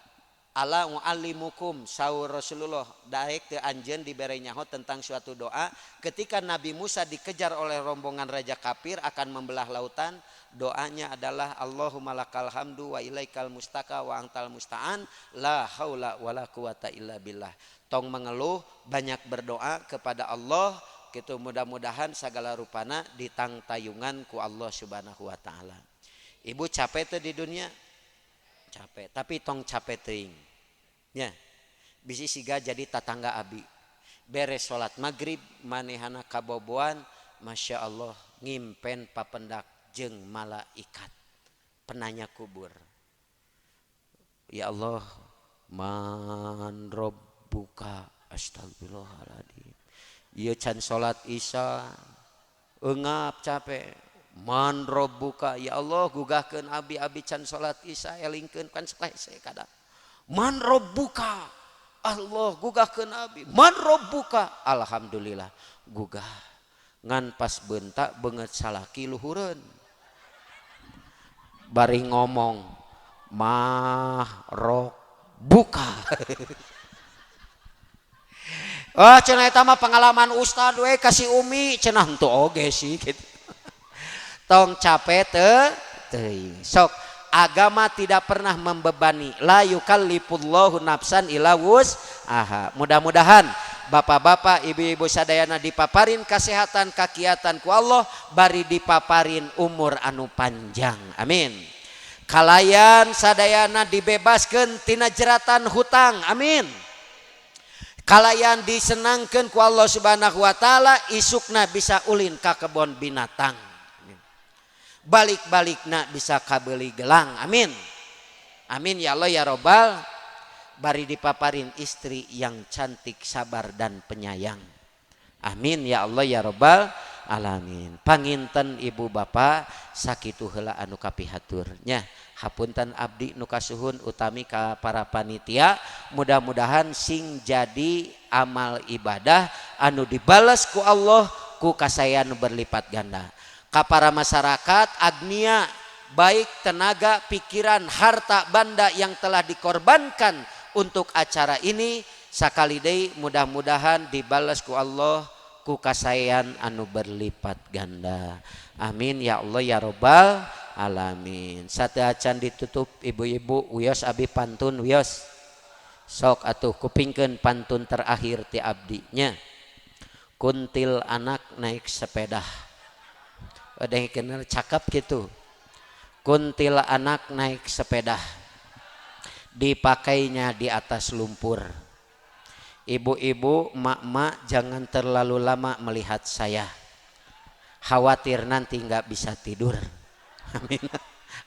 Ala u'allimukum saur Rasulullah daek teu anjeun dibere nyaho tentang suatu doa. Ketika Nabi Musa dikejar oleh rombongan raja kafir akan membelah lautan, doanya adalah Allahumma lakal hamdu wa ilaikal mustaka wa antal musta'an la haula wala quwata illa billah. Tong mengeluh, banyak berdoa kepada Allah gitu, mudah-mudahan segala rupana ditangtayungan ku Allah Subhanahu wa taala. Ibu capek teu di dunia? Capek, tapi tong capek teuing. Nya. Bisi siga jadi tatangga abi. Beres salat maghrib manehana kaboboan, Masya Allah ngimpen papendak jeung malaikat penanya kubur. Ya Allah, man rabbuka, astagfirullahaladzim. Ieu can salat isya eungap capek. Man rabbuka, ya Allah gugahkeun abi, abi can salat isya elingkeun kan selesai kadang. Man rabbuka, Allah gugahkeun abi. Man rabbuka, alhamdulillah gugah. Ngan pas bentak beungeut salaki luhureun. Bari ngomong mah rabbuka. Oh cenah eta mah pengalaman ustad we kasih umi cenah henteu oge sih gitu. Tong capek teuing. Sok agama tidak pernah membebani. La yukallifullahu nafsan illa wus'aha. Mudah-mudahan bapak-bapak, ibu-ibu sadayana dipaparin kesehatan kakiatan ku Allah, bari dipaparin umur anu panjang. Amin. Kalayan sadayana dibebaskeun tina jeratan hutang. Amin. Kalayan disenangkeun ku Allah Subhanahu wa taala, isukna bisa ulin ka kebon binatang. Balik-balikna bisa kabeli gelang. Amin. Amin ya Allah ya Robbal. Bari dipaparin istri yang cantik, sabar dan penyayang. Amin ya Allah ya Robbal alamin. Panginten ibu bapak sakitu heula anu kapihatur nya. Hapunten abdi nu kasuhun utami ka para panitia, mudah-mudahan sing jadi amal ibadah anu dibales ku Allah ku kasayan berlipat ganda. Ka para masyarakat agnia baik tenaga, pikiran, harta, banda yang telah dikorbankan untuk acara ini, sakali deui mudah-mudahan dibales ku Allah ku kasayan anu berlipat ganda. Amin ya Allah ya Robbal alamin. Sateuacan ditutup ibu-ibu wios abi pantun wios. Sok atuh kupingkeun pantun terakhir ti abdi nya. Kuntil anak naik sepeda. Ada yang kenal cakep gitu. Kuntil anak naik sepeda, dipakainya di atas lumpur. Ibu-ibu, mak-mak jangan terlalu lama melihat saya. Khawatir nanti nggak bisa tidur. Amin.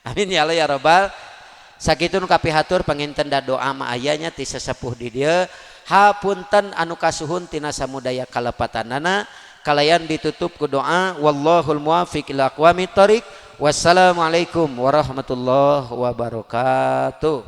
Amin ya Allah ya Robbal. Sakitu nu kapihatur panginten da doa ma ayanya ti sesepuh di dieu. Hapunten anu kasuhun tina samudaya kalepatanana. Kalayan ditutup ku doa wallahul muwaffiq ila aqwamit thoriq. Wassalamualaikum warahmatullahi wabarakatuh.